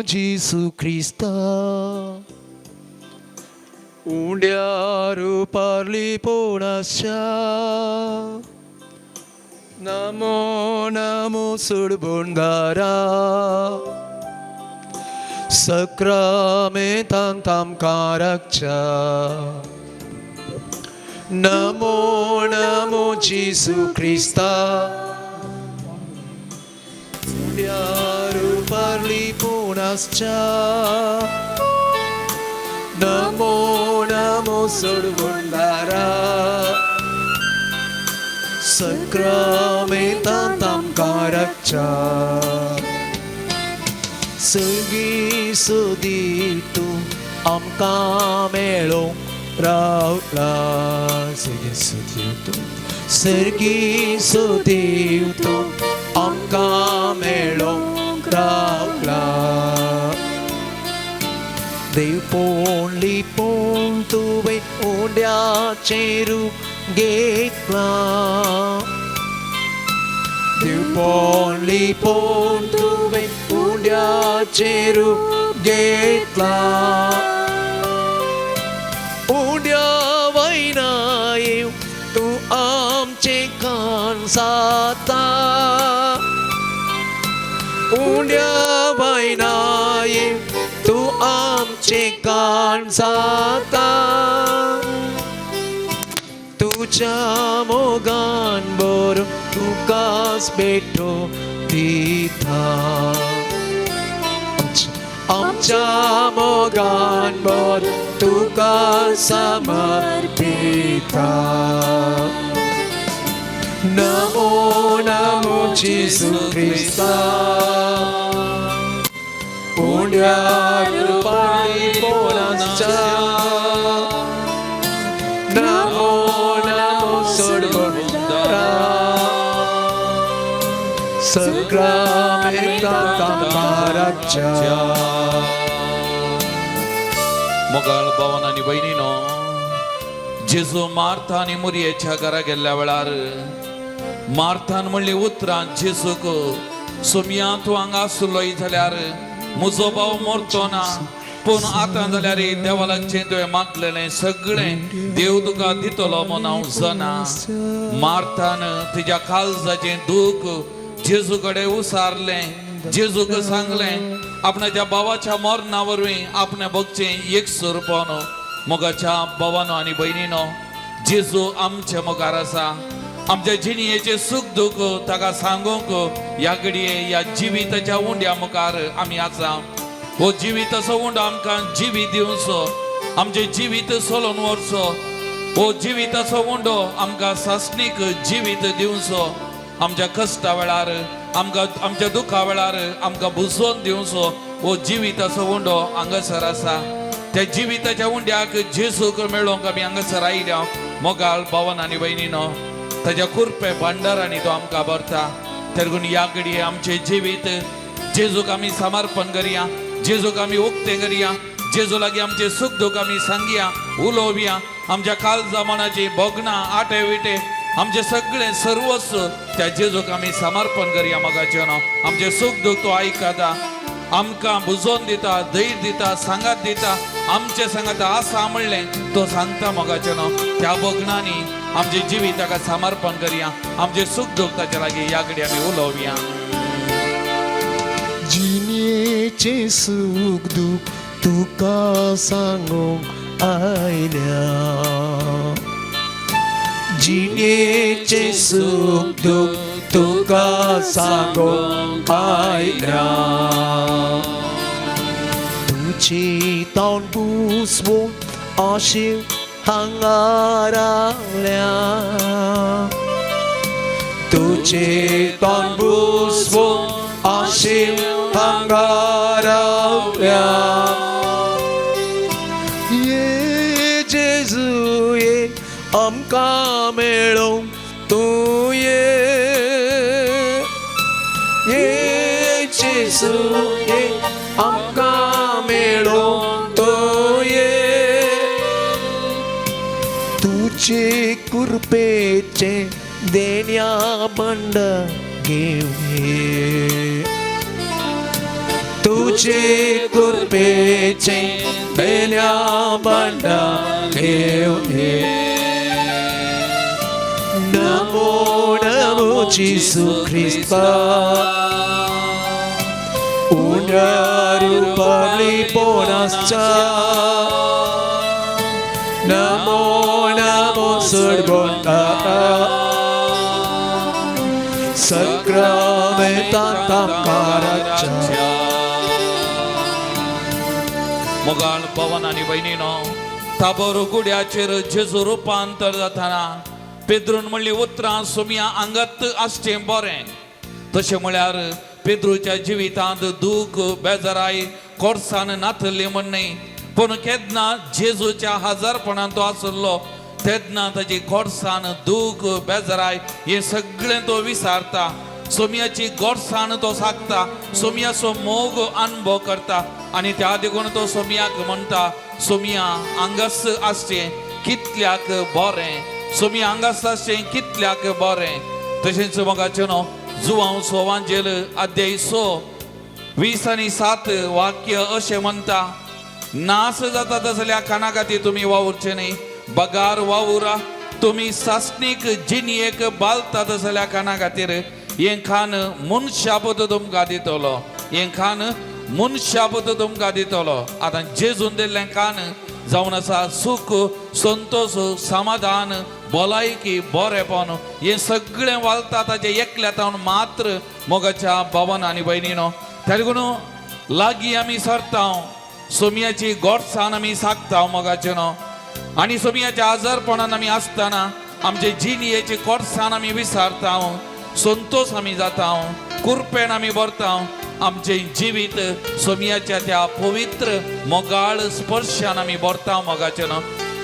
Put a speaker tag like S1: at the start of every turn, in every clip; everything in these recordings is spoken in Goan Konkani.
S1: जेजू क्रिस्ता. उंड्यार पारली पोणाच्या नमो नमो सुडबुंदारा सक्रामेंतान आमकां राखच्या. नमो नमो जेजू क्रिस्ता. उंड्यार पारली पोणाच्या नमो नमो सोडवणदारा सक्रामेंतान आमकां राखच्या. सगळीं सोदी तूं आमकां मेळोंक रावला. सर्गी सोदी तूं, सर्गी सोदी तूं आमकां मेळोंक रावला. देव पोणली पोण तुवें उंड्याचें रूप घेतलां. देव पोणली पोण तुवें उंड्याचें रूप घेतलां. उंड्या वयना येव तूं आमचें कान जाता. उंड्या वयना येव तूं आमचें कान जाता. तुज्या मोगान बरो तुकाच भेटो दिता. आमच्या मोगान बरो तुका समर्पिता. नमो नमो जेजू क्रिस्ता. उंड्यार पाळी पोळाच्या नमो नमो सोडवणदारा सक्रामेंतान आमकां राखच्या.
S2: मोगाळ भावान आनी भयणीनो, जेजू मार्था आनी मुरयेच्या घरा गेल्ल्या वेळार मार्थान म्हणली उतरां जेजूक, सोमया तूं हांगा आसलोय जाल्यार म्हजो भाव मरचो ना. पूण आतां जाल्यार देवा लागचें तुवें मागलेलें सगळें देव तुका दितलो म्हूण हांव जाणा. मार्थान तिज्या काळजाचें दूख जेजू कडेन उसारलें. जेजूक सांगलें आपणाच्या भावाच्या मरणा वरवीं आपणें भोगचें एक सुरपण. मोगाच्या भावानो आनी भयणीनो, जेजू आमचे मुखार आसा. आमच्या जिणयेचें सूख दूख ताका सांगूंक ह्या घडये ह्या जिविताच्या उंड्या मुखार आमी आसा. हो जिविताचो उंडो आमकां जिवीत दिवचो, आमचें जिवीत चलोवन व्हरचो. हो जिविताचो उंडो आमकां सासणीक जिवीत दिवचो. आमच्या कश्टा वेळार, आमकां आमच्या दुखा वेळार आमकां बुजोवन दिवचो हो जिविताचो उंडो हांगासर आसा. त्या जिविताच्या उंड्याक जेजूक मेळोवंक आमी हांगासर आयल्या. मोगाळ भावन आनी भयणीनो, ताच्या कुरपे भांडारांनी तो आमकां भरता. देखून ह्या घडये आमचें जिवीत जेजूक आमी समर्पण करया, जेजूक आमी उक्तें करया. जेजू लागीं आमचें सूख दूख आमी सांगया, उलोवया. आमच्या काळजा मनाची भोगणां आटे विटे आमचें सगळें सर्वस्व त्या जेजूक आमी समर्पण करया. मोगाचें आमचें सूख दूख तो आयकता, आमकां बुजोवन दिता, धैर्य दिता, सांगात दिता. आमचे सांगात आसा म्हणलें तो सांगता. मोगाचें त्या भोगणांनी आमचे जिविताक समर्पण करया, आमचें सूख दूख ताच्या लागीं ह्या घडये आमी उलोवया.
S1: जिणेचें सूख दूख तुका सांगूंक आयल्या. जिणेचें सूख दूख तुका सांगूंक आयल्या. तुजी तोंड पुसवून अशी हांगा रावल्या. तुजे तोंड पुसवून अशी हांगा रावल्या. ये जेजू ये आमकां मेळोवंक तूं ये. ये जेजू ये आमकां मेळोवंक तूं ये. तुजे कृपेचें देण्या बंड घेवन ये. तुझे कृपेचे देण्या भांडार घेवन ये. नमो नमो जेजू ख्रिस्ता, उण्या रुपांतलीपणाच्या. नमो नमो सर्वोत्तमा, सक्रामेंतांत आमकाराच्या.
S2: मोगाळ पवन आनी भयणीनो, ताबोर गुड्याचेर जेजू रुपांतर जातना पेद्रून म्हणली उतरां, सोमया आंगात आसचें बरें. तशें म्हळ्यार पेद्रूच्या जिवितांत दूख, बेजाराय, कोर्सान नातल्ली म्हण न्हय, पूण केन्ना जेजूच्या हजारपणान तो आसलो तेन्ना ताजी गोडसाण, दूख, बेजाराय हें सगळें तो विसारता. सोमयाची गोडसाण तो सागता, सोमयाचो मोग अनुभव करता आनी त्या देखून तो सोमयाक म्हणटा, सोमया हांगास आसचें कितल्याक बरें, सोमया हांगास आसचें कितल्याक बरें. तशेंच मोगाचें न्हू, जुवांव सोवांजेल अध्याय 6 20 आनी 7 वाक्य अशें म्हणटा, नास जाता तसल्या खाणा खातीर तुमी वावुरचे न्ही, बगार वावुरा तुमी सासणीक जिणयेक बालता तसल्या खाणा खातीर. हें खाण मनशापत तुमकां दितलो, हें खाण मनशापत तुमकां दितलो. आतां जेजून दिल्लें खाण जावन आसा सुख, संतोश, समाधान, भलायकी, बरेपण, हें सगळें वालता ताजें एकल्या तावन मात्र. मोगाच्या भावान आनी भयणीनो, त्या देखून लागीं आमी सरता, सोमयाची गोडसाण आमी सागता मोगाचे न्हू, आनी सोमयाच्या आजारपणान आमी आसतना आमचे जिणयेची गोडसाण आमी विसारता, संतोश आमी जाता, कुरपेण आमी भरता. आमचें जिवीत सोमयाच्या त्या पवित्र मोगाळ स्पर्शान आमी भरता मोगाचे न्हू.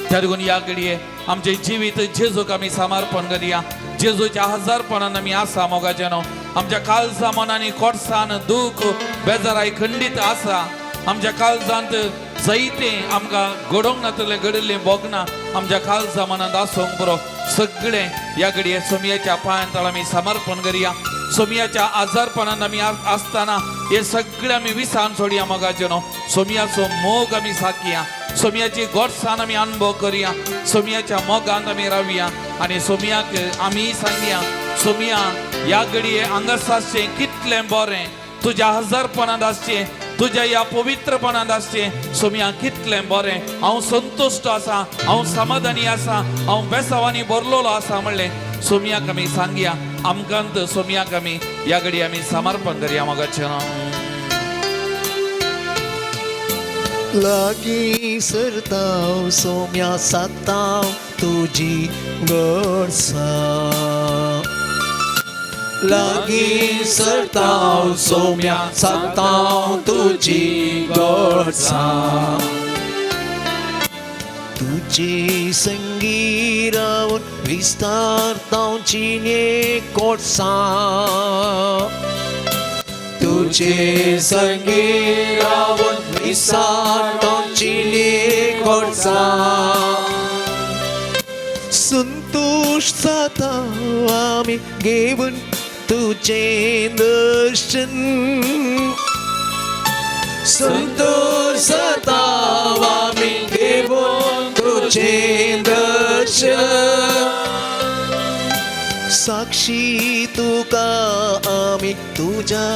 S2: त्या देखून ह्या घडये आमचें जिवीत जेजूक आमी समर्पण करया. जेजूच्या हजारपणान आमी आसा मोगाचे न्हू. आमच्या काळजा मनांनी कोडसान, दूख, बेजाराय खंडीत आसा. आमच्या काळजांत जायते आमकां घडोवंक नातलें घडिल्लें भोगना आमच्या काळजा मनांत आसूंक पुरो. सगळें ह्या घडये सोमयाच्या पांयां तळ आमी समर्पण करया. सोमयाच्या आजारपणान आमी आसतना हे सगळें आमी विसान सोडया मोगाचे न्हू. सोमयाचो मोग आमी साकया, सोमयाची गोडसाण आमी अनुभव करया, सोमयाच्या मोगान आमी रावया आनी सोमयाक आमी सांगया, सोमया ह्या घडये हांगास आसचें कितलें बरें, तुज्या हजारपणांत आसचें, तुज्या ह्या पवित्रपणांत आसचें सोमया कितलें बरें. हांव संतुश्ट आसा, हांव समाधानी आसा, हांव बेसावांनी भरलेलो आसा म्हणलें सोमयाक आमी सांगया. आमकां सोमयाक आमी ह्या घडये आमी समर्पण करया मोगाचें.
S1: लागीं सरताव सोम्या, साताव तुजी गोडसाण. लागीं सरताव सोम्या, साताव तुजी गोडसाण. तुजे संगी रावन विस्तारताव जिणे गोडसाण. तुजे संगी रावन विस्तारताव जिणे गोडसाण. संतोष जाता आमी घेवन तुजें दर्शन. संतोष जाता आमी घेवन तुजें दर्शन. साक्षी तुका आमी तुज्या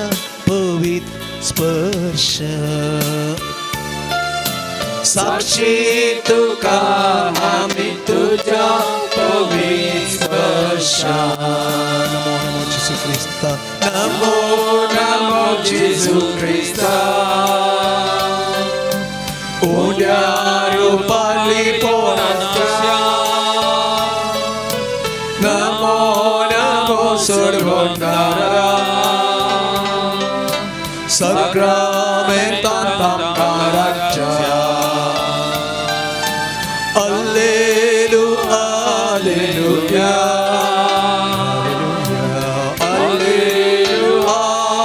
S1: पवित्र स्पर्श. साक्षी तुका आमी तुज्या पवित्र स्पर्शा. नमो नमो जेजू क्रिस्ता, नमो नमो जेजू क्रिस्ता. उण्या रुपांतलीपणाच्या. Namo Namo सर्वोन्नारा, सक्रामेंतांत आमकाराच्या. Allelu, Alleluia. Allelu,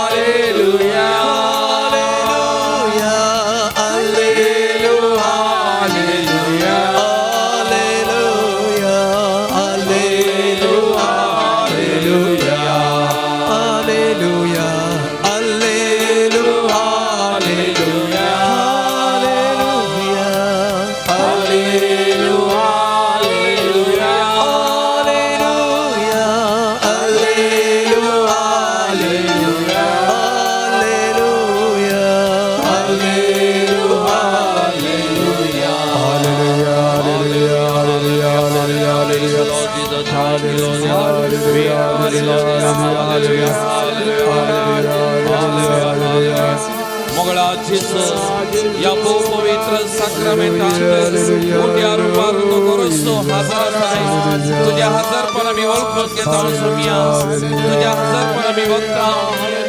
S1: Alleluia. Alleluia, Allelu, Alleluia. Alleluia, Alleluia. Alleluia, Allelu,
S2: मोठ्या रुपार तो गोरसो हजार आसाय. तुज्या हजारपण आमी वळखून घेता सोमया, तुज्या हजारपण आमी बघता,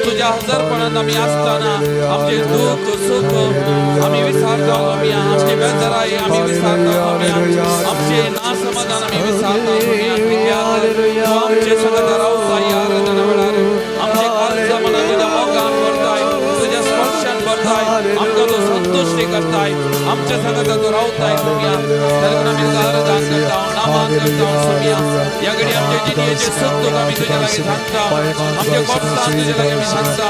S2: तुज्या हजारपणान आमी आसतना आमचे दुःख सुख आमी विसरता सोमया, आमची बेजाराय आमी विसरता सोमया, आमचे नासमाधान आमी विसरता सोमया. कित्याक तूं आमचे संगत रावताय आराधना वेळार, आमचे काळजा मनां तुज्या मोगान भरताय, तुज्या स्पर्शान भरताय, आमकां तूं संतुश्टी करताय, आमच्या संगत तूं रावताय सोमया. तरी आमी तुका आराधन करता, नामान करता सोमया. ह्या घडी आमच्या जिणेचे सुख दुःख आमी तुज्या लागीं सांगता, आमच्या कोर्सान तुज्या लागीं आमी सांगता.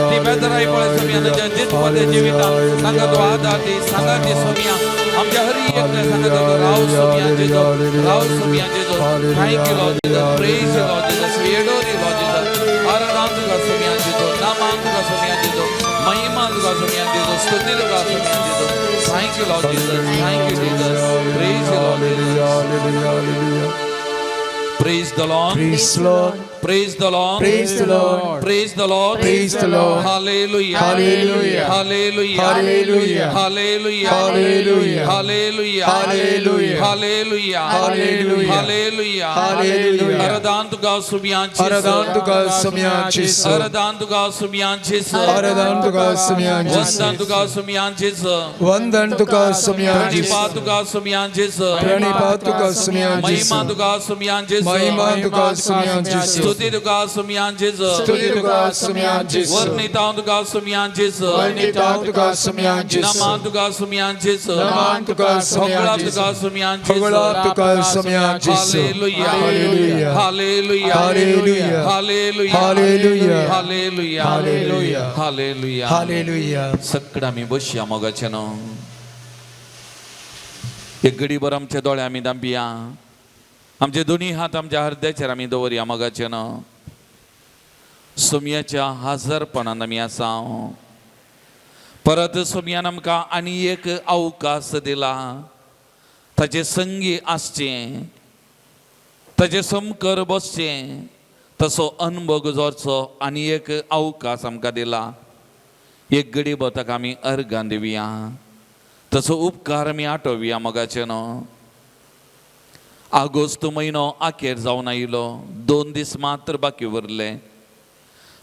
S2: ती बेदराय पळय सोमया, जितपते जिवितान तांकां तूं आदार दी, सांगात दी सोमया. आमच्या हरी एकल्या सांगत राव सोमया जेजो, राव सोमया जेजो. Thank you Lord Jesus, praise you Lord Jesus, we adore you Lord Jesus. आराधना तुका सोमया जेजो, नामान तुका सोमया जेजो, महिमा तुका सोमया जेजो, स्तुती तुका सोमया जेजो. Thank you Lord Jesus, thank you Jesus, praise you Lord Jesus. Praise the Lord.
S1: Praise the Lord.
S2: Praise the Lord.
S1: Praise the Lord.
S2: Praise the Lord.
S1: Praise the Lord.
S2: Hallelujah.
S1: Hallelujah.
S2: Hallelujah.
S1: Hallelujah.
S2: Hallelujah.
S1: Hallelujah.
S2: Hallelujah.
S1: Hallelujah.
S2: Hallelujah.
S1: Hallelujah.
S2: Hallelujah.
S1: Hallelujah.
S2: आराधन तुका सुम्यान जेजू.
S1: आराधन तुका सुम्यान जेजू.
S2: आराधन तुका सुम्यान जेजू.
S1: आराधन तुका सुम्यान जेजू.
S2: वंदन तुका सुम्यान जेजू.
S1: वंदन तुका सुम्यान जेजू.
S2: प्रणिपात तुका सुम्यान जेजू.
S1: प्रणिपात तुका सुम्यान जेजू.
S2: महिमा तुका सुम्यान जेजू.
S1: महिमा तुका सुम्यान जेजू.
S2: स्तुती तुका सुम्यान जेजू.
S1: स्तुती तुका सुम्यान जेजू.
S2: वर्णिता तुका सुम्यान जेजू.
S1: वर्णिता तुका सुम्यान जेजू.
S2: नमान तुका सुम्यान जेजू.
S1: नमान तुका सुम्यान
S2: होगळा
S1: जेजू.
S2: तुका सुम्यान जेजू.
S1: होगळा तुका सुम्यान जेजू.
S2: Hallelujah.
S1: Hallelujah.
S2: Hallelujah.
S1: Hallelujah.
S2: Hallelujah.
S1: Hallelujah.
S2: Hallelujah.
S1: Hallelujah.
S2: Hallelujah.
S1: Hallelujah.
S2: सगळं आमी बसया मोगाचे न्हू. एक घडीभर आमचे दोळे आमी दांपया, आमचे दोनी हात आमच्या हृदयाचेर आमी दवरया मोगाचे न्हू. सोमयाच्या हजारपणान आमी आसा. परत सोमयान आमकां आनी एक अवकाश दिला, ताचे संगी आसचें, ताचे समकर बसचें, तसो अनुभव जोडचो आनी एक अवकाश आमकां दिला. एक घडी ताका आमी अर्गां दिवया, तसो उपकार आमी आठोवया मोगाचे न्हू. आगोस्त म्हयनो अखेर जावन आयलो, 2 दीस मात्र बाकी उरले.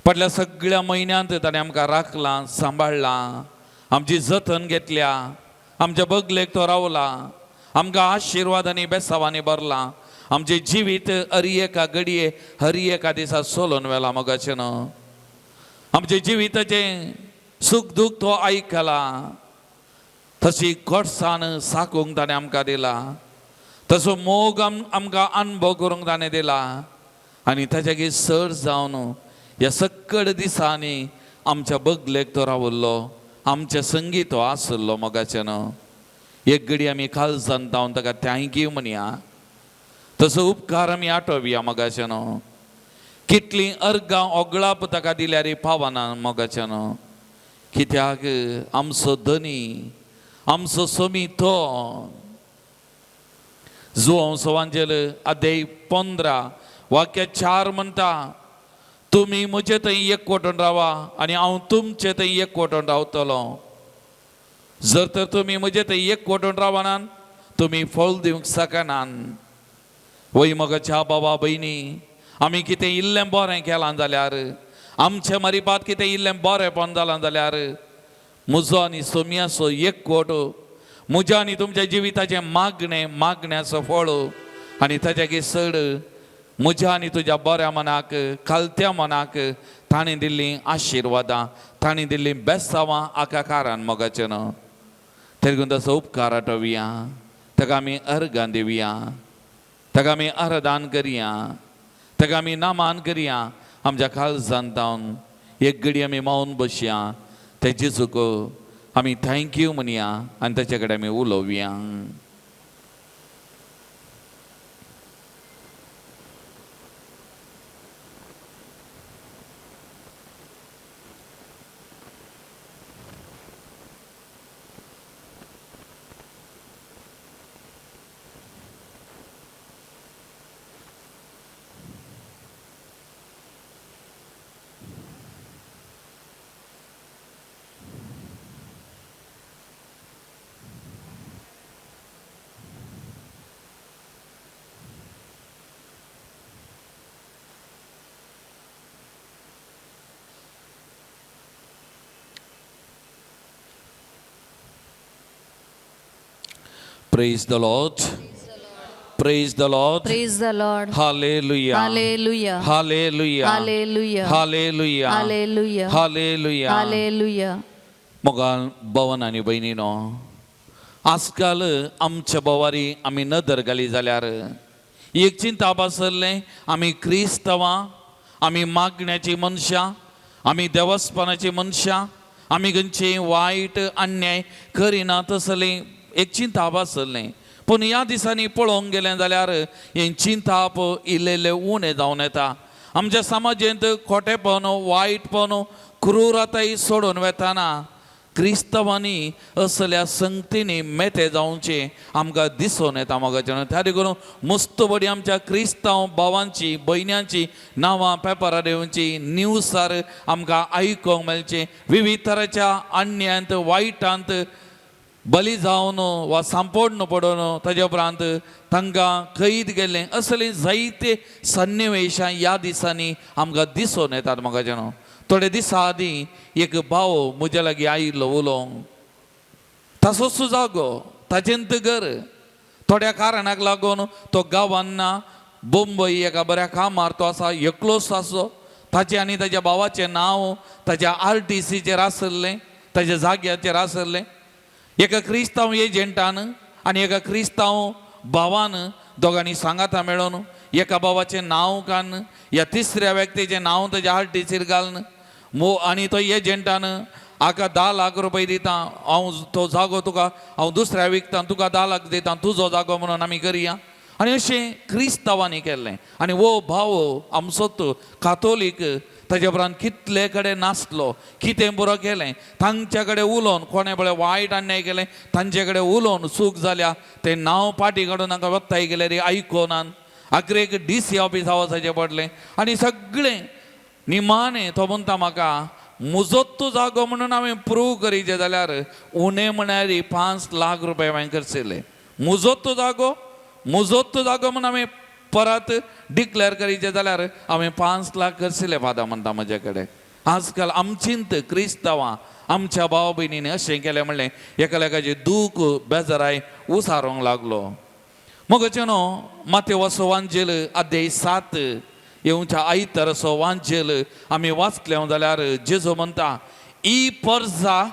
S2: फाटल्या सगळ्या म्हयन्यांत ताणें आमकां राखलां, सांबाळ्ळां, आमची जतन घेतल्या, आमच्या बगलेक तो रावला, आमकां आशिर्वाद आनी बेसावांनी भरलां, आमचें जिवीत हर एका घडये हर एका दिसा सोलोन व्हेलां मोगाचें न्हू. आमचें जिविताचें सूख दूख तो आयकला, तशी गोडसाण साकूंक ताणें आमकां दिला, तसो मोग आमकां अनुभव करूंक ताणें दिला. आनी ताच्या सर जावन ह्या सगळ्या दिसांनी आमच्या बगलेक तो रावल्लो, आमच्या संगी तो आसलो मोगाचें न्हू. एक घडी आमी काळजान जावन ताका thank you म्हणया, तसो उपकार आमी आठोवया मोगाचें न्हू. कितलीं अर्गां ओगळाप ताका दिल्यार पावना मोगाचें न्हू. कित्याक आमचो धनी, आमचो सोमी तो. जुवांव सवांजेल अध्याय 15 वाक्य 4 म्हणटा, तुमी म्हजे थंय एकवटून रावा आनी हांव तुमचे थंय एकवटून रावतलो. जर तर तुमी म्हजे थंय एकवटून रावनात तुमी फळ दिवंक शकनात. वय मोगाच्या बाबा भयणी, आमी कितें इल्लें बरें केलां जाल्यार, आमचे मरिपात कितें इल्लें बरेंपण जालां जाल्यार, म्हजो आनी सोमयाचो एकवट, म्हज्या आनी तुमच्या जिविताचें मागणें, मागण्याचो फळ आनी ताच्या चड म्हज्या आनी तुज्या बऱ्या मनाक, खालत्या मनाक ताणें दिल्लीं आशिर्वादां, ताणें दिल्लीं बेसावां आका कारण मोगाचें न्हू. तरी तसो उपकार आठोवया, ताका आमी अर्गां दिवया, ताका आमी आराधन करया, ताका आमी नामान करया. आमच्या काळजान जावन एक घडी आमी मावन बसया, ते जेजूक आमी thank you म्हणया आनी ताचे कडेन आमी उलोवया. Praise the Lord. Praise the Lord.
S3: Praise the Lord.
S2: Hallelujah.
S3: Hallelujah.
S2: Hallelujah.
S3: Hallelujah.
S2: Hallelujah.
S3: Hallelujah.
S2: Hallelujah.
S3: Hallelujah.
S2: मोगाल भवन आनी भयणीनो, आजकाल आमच्या भोवारी आमी नदर घाली जाल्यार एक चिंता आसलें, आमी क्रिस्तवां, आमी मागण्याची मनशां, आमी देवस्पणाची मनशां, आमी खंयची वायट अन्याय करिना तसलें एक चिंता आसलें. पूण ह्या दिसांनी पळोवंक गेलें जाल्यार हें चिंताप इल्लें इल्लें उणें जावन येता. आमच्या समाजेंत खोटेपण, वायटपण, क्रुरताय सोडून वेताना क्रिस्तवांनी असल्या संगतींनी मेते जावचें आमकां दिसून येता मोगाचें. त्या देखून मस्त बडी आमच्या क्रिस्तांव भावांची भयण्यांची नांवां पेपरार येवची, न्यूसार आमकां आयकूंक मेळचें. विविध तराच्या अन्यांत वायटांत बली जावन वा सांपोडन पडून ताज्या उपरांत तांकां कैद गेल्लें असले जायते सन्निवेशां ह्या दिसांनी आमकां दिसून येतात मोगाचें. थोडे दिसां आदीं एक भाव म्हज्या लागीं आयिल्लो उलोवंक. ताचोच जागो, ताजेंत घर, थोड्या कारणाक लागून तो गांवान ना, बोंबय एका बऱ्या कामार तो आसा, एकलोच आसलो. ताचें आनी ताज्या भावाचें नांव ताज्या आरटीसीचेर आसलें, ताज्या जाग्याचेर आसलें. एका क्रिस्तांव एजंटान आनी एका क्रिस्तांव भावान दोगांनी सांगाता मेळोन एका भावाचें नांव काडून ह्या तिसऱ्या व्यक्तीचें नांव ताज्या आरटीसीर घालून मो आनी तो एजंटान हाका 10 लाख रुपये दिता, हांव तो जागो तुका हांव दुसऱ्या विकता, तुका 10 लाख दिता, तुजो जागो म्हणून आमी करया. आनी अशें क्रिस्तांवांनी केल्लें. आनी हो भाव आमचोच कातोलीक, ताज्या उपरांत कितले कडेन नासलो, कितें बरो केलें, तांच्या कडेन उलोवन कोणें पळय वायट अन्याय केलें, तांचे कडेन उलोवन चूक जाल्या तें नांव पाटी काडून तांकां वत्ताय गेल्यार आयकोनान आखरेक डीसी ऑफिसा वचचें पडलें. आनी सगळें निमाणें तो म्हणटा म्हाका म्हजोच तो जागो म्हणून हांवें प्रूव करीचें जाल्यार उणें म्हळ्यार 5 लाख रुपया हांवें खर्चिले. म्हजोच तो जागो, म्हजोच तो जागो म्हणून हांवें परत डिक्लेर करीचें जाल्यार हांवें 5 लाख खर्चिले. फादर म्हणटा म्हजे कडेन आजकाल आमचींत क्रिस्तांवां आमच्या भाव भयणींनी अशें केलें म्हणलें एकामेकाचें दूख बेजाराय उसारोंक लागलो. मोगाचें न्हू मातेवाचो वांजेल अध्याय 7 येवच्या आयताराचो वांजेल आमी वाचले जाल्यार जेजू म्हणटा, ही परजा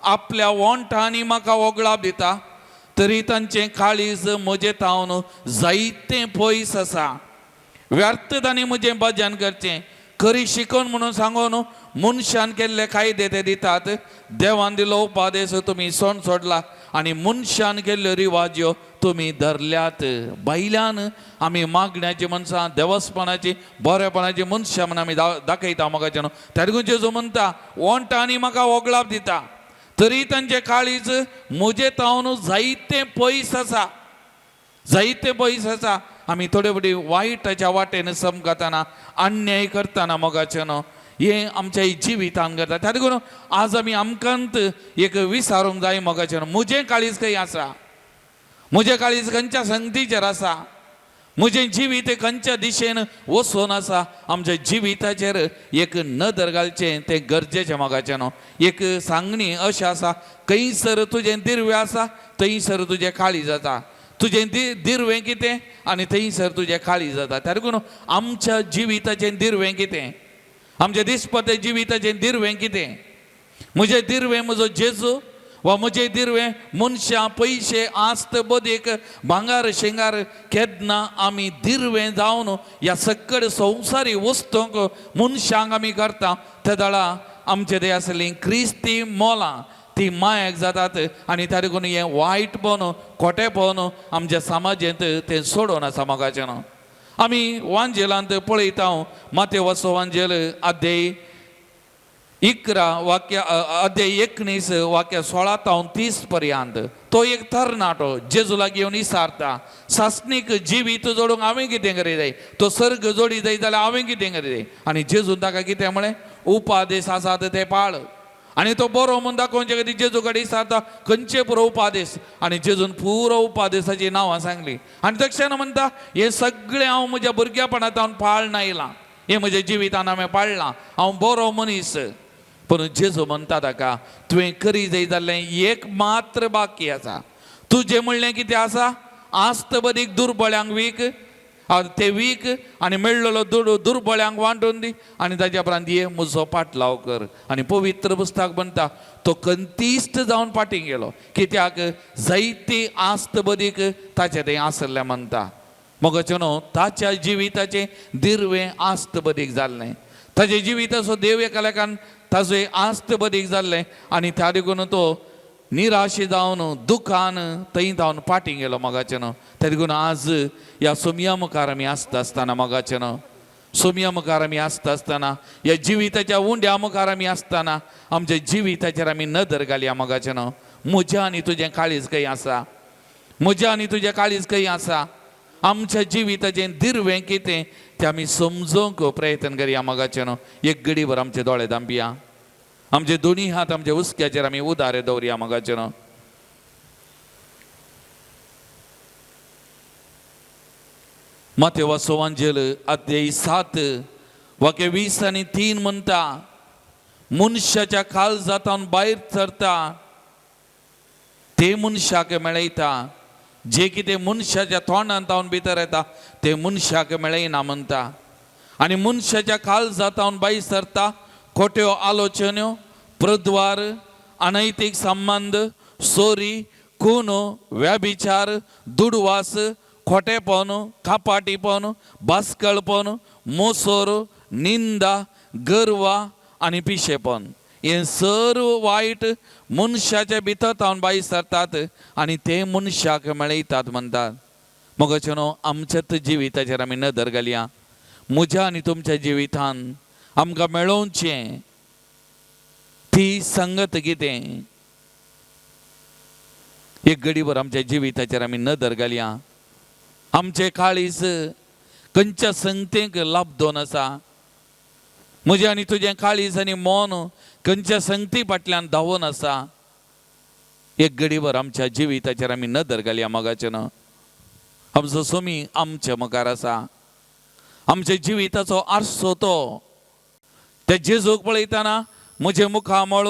S2: आपल्या वोंठांनी म्हाका वगळाप दिता तरी तांचें काळीज म्हजें तावन जायतें पयस आसा. व्यर्थ तांणी म्हजें भजन करचें, खरी शिकोवन म्हणून सांगून मनशान केल्ले कायदे ते दितात. देवान दिलो उपादेश तुमी सोण सोडला आनी मनशान केल्ल्यो रिवाज्यो तुमी धरल्यात. भायल्यान आमी मागण्याची मनशां, देवस्पणाची, बरेपणाची मनशां म्हूण आमी दाखयता मोगाचें न्हू. त्या देखून जेजू म्हणटा वोंठांनी म्हाका वगळाप दिता तरी तांचें काळीज म्हजें तावन जायतें पयस आसा, जायते पयस आसा. आमी थोडे फावटी वायटाच्या वाटेन समकताना अन्याय करतना मोगाचें न्हू हें आमच्या जिवितान करता. त्या देखून आज आमी आमकांत एक विचारूंक जाय मोगाचें न्हू, म्हजें काळीज खंय आसा, म्हजें काळीज खंयच्या संगतीचेर आसा, म्हजें जिवीत खंयच्या दिशेन वचून आसा. आमच्या जिविताचेर एक नदर घालचें तें गरजेचें मोगाचें न्हू. एक सांगणी अशें आसा, खंयसर तुजें दिर्वें आसा थंयसर तुजें काळीज आसा, तुजें दिर्वें कितें आनी थंयसर तुजें काळीज जाता. त्या देखून आमच्या जिविताचें दिर्वें कितें, आमच्या दिसपत्या जिविताचें दिर्वें कितें, म्हजें दिर्वें म्हजो जेजू वा म्हजें दिर्वें मनशां, पयशे, आस्त, बदीक, भांगार, शिंगार. केन्ना आमी दिर्वें जावन ह्या सकड संवसारी वस्तूंक मनशांक आमी करता तेदळा आमचे ते आसलीं क्रिस्ती मोलां ती मायक जातात. आनी त्या देखून हें वायटपण, खोटेपण आमच्या समाजेंत तें सोडून आसा मोगाचें न्हू. आमी वांजेलांत पळयता, मातेवाचो वांजेल अध्याय 11 वाक्य अध्याय 19 वाक्य 16 तावन 30 पर्यंत तो एक तरणाटो जेजू लागीं येवन विचारता, सासणीक जिवीत जोडूंक हांवें कितें करी जाय, तो सर्ग जोडी जाय जाल्यार हांवें कितें करी जाय. आनी जेजून ताका कितें म्हळें, उपादेश आसात ते पाळ. आनी तो बरो म्हूण दाखोवचे खातीर जेजू कडेन विचारता खंयचे पुरो उपादेश, आनी जेजून पुरो उपादेशाची नांवां सांगली. आनी तक्षण म्हणटा हें सगळें हांव म्हज्या भुरगेपणांत हांव पाळना आयलां, हें म्हज्या जिवितान हांवें पाळ्ळां, हांव बरो मनीस. पूण जेजू म्हणटा ताका, तुवें करी जाय जाल्लें एक मात्र बाकी आसा, तुजें म्हणलें कितें आसा, आस्त बदीक दुर्बळ्यांक वीक, ते वीक आनी मेळ्ळलो दुर्बळ्यांक वांटून दी आनी ताच्या उपरांत ये म्हजो पाटलाव कर. आनी पवित्र पुस्तक म्हणटा तो कंतीश्ट जावन फाटीं गेलो, कित्याक जायती आस्त बदीक ताचें तें आसलें म्हणटा. मगचे न्हू ताच्या जिविताचें दिर्वें आस्त बदीक जाल्लें, ताच्या जिविताचो देव एकालेकान ताचो आस्त बदीक जाल्लें आनी त्या देखून तो निराशे जावन दुखान थंय जावन फाटीं गेलो मोगाचें न्हू. त्या देखून आज ह्या सोमया मुखार आमी आसता आसतना मोगाचें न्हू, सोमया मुखार आमी आसता आसतना, ह्या जिविताच्या उंड्या मुखार आमी आसतना आमच्या जिविताचेर आमी नदर घालया मोगाचें न्हू. म्हज्या आनी तुजें काळीज खंय आसा, म्हज्या आनी तुजें काळीज खंय आसा, आमच्या जिविताचें दिर्वें कितें तें आमी समजूंक प्रयत्न करया मोगाचें न्हू. एक घडीभर आमचे दोळे धांपया, आमचे दोनी हात आमच्या हुस्क्याचेर आमी उदारे दवरया मोगाचें न्हू. मातेवा सोवांजेल अध्याय 7 वाक्य 20 आनी 3 म्हणटा, मनशाच्या काळजांतल्यान भायर सरता ते मनशाक मेळयता, जे कितें मनशाच्या तोंडांत भितर येता ते मनशाक मेळयना म्हणटा. आनी मनशाच्या काळजांतल्यान भायर सरता खोट्यो आलोचन्यो, प्रद्वार, अनैतीक संबंद, चोरी, खून, व्यभिचार, दुडवास, खोटेपण, कापाटीपण, बास्कळपण, मोसोर, निंदा, गर्वा आनी पिशेपण. हें सर्व वायट मनशाच्या भितर तावन भायर सरतात आनी ते मनशाक मेळयतात म्हणटात. मगचे न्हू आमच्याच जिविताचेर आमी नदर घालया. म्हज्या आनी तुमच्या जिवितान आमकां मेळोवचें ती संगत कितें, एक घडीभर आमच्या जिविताचेर आमी नदर घालया. आमचें काळीज खंयच्या संगतेक लाबदोन आसा, म्हजें आनी तुजें काळीज आनी मन खंयच्या संगती फाटल्यान धांवून आसा. एक घडीभर आमच्या जिविताचेर आमी नदर घालया मोगाचें न्हू. आमचो सोमी आमच्या मुखार आसा, आमच्या जिविताचो आरसो तो. त्या जेजूक पळयतना म्हजें मुखामळ,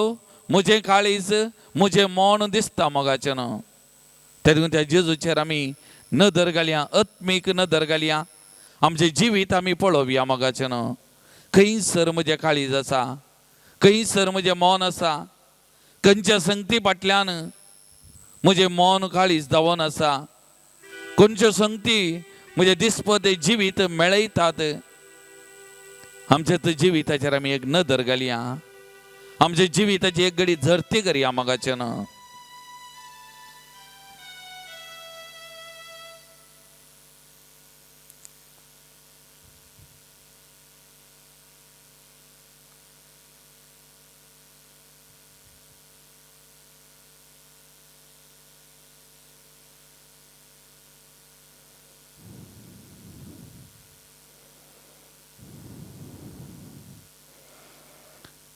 S2: म्हजें काळीज, म्हजें मन दिसता मोगाचें न्हू. त्या देखून त्या जेजूचेर आमी नदर घालया, आत्मीक नदर घालया, आमचें जिवीत आमी पळोवया मोगाचें न्हू. खंयसर म्हजें काळीज आसा, खंयसर म्हजें मन आसा, खंयच्या संगती फाटल्यान म्हजें मन काळीज धांवून आसा, खंयच्यो संगती म्हजें दिसपतें जिवीत मेळयतात. आमच्या जिविताचेर आमी एक नदर घालया, आमच्या जिविताची एक घडी झरती करया मोगाचें न्हू.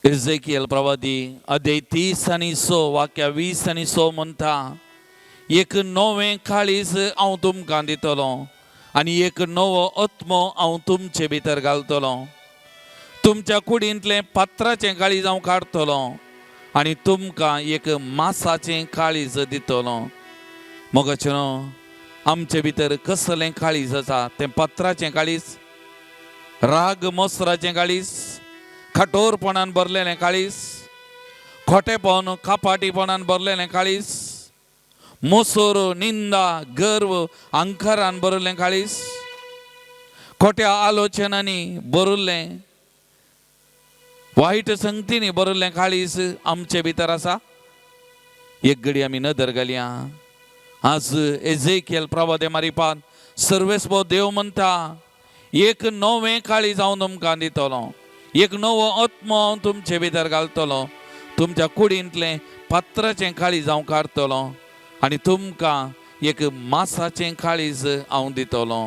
S2: एझेकियल प्रवादी अध्याय 30 आनी 6 वाक्य 20 आनी 6 म्हणटा, एक नवें काळीज हांव तुमकां दितलो आनी एक नवो आत्मो हांव तुमचे भितर घालतलो. तुमच्या कुडींतलें पात्राचें काळीज हांव काडटलो आनी तुमकां एक मासाचें काळीज दितलो. मोगाचें न्हू, आमचे भितर कसलें काळीज आसा, तें पात्राचें काळीज, राग मोसराचें काळीज, कठोरपणान भरलेलें काळीज, खोटेपण कापाटीपणान भरलेलें काळीज, मोसोर, निंदा, गर्व, अंकारान भरलें काळीज, खोट्या आलोचनांनी भरिल्लें, वायट संगतींनी भरिल्लें काळीज आमचे भितर आसा. एक घडी आमी नदर घालया. आज एझेकियल प्रवादे मारिपान सर्वेस्पो देव म्हणटा, एक नवें काळीज हांव तुमकां दितलो, एक नवो आत्मो हांव तुमचे भितर घालतलो, तुमच्या कुडींतलें पात्राचें काळीज हांव काडटलो आनी तुमकां एक मासाचें काळीज हांव दितलो.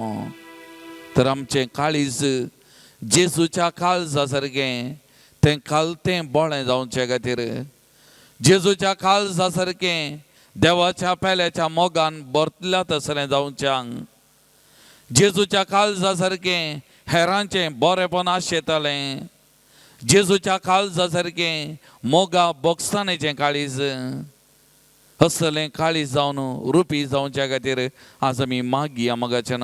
S2: तर आमचें काळीज जेजूच्या काळजा सारकें तें कालतें बोळें जावचे खातीर, जेजूच्या काळजा सारकें देवाच्या पेल्याच्या मोगान भरतल्या तसलें जावच्यांक, जेजूच्या काळजा सारकें हेरांचें बरेंपण आशेतालें, जेजूच्या काळजा सारकें मोगा बोगसाणेचें काळीज, असलें काळीज जावन रुपी जावच्या खातीर आज आमी मागया मोगाच्यान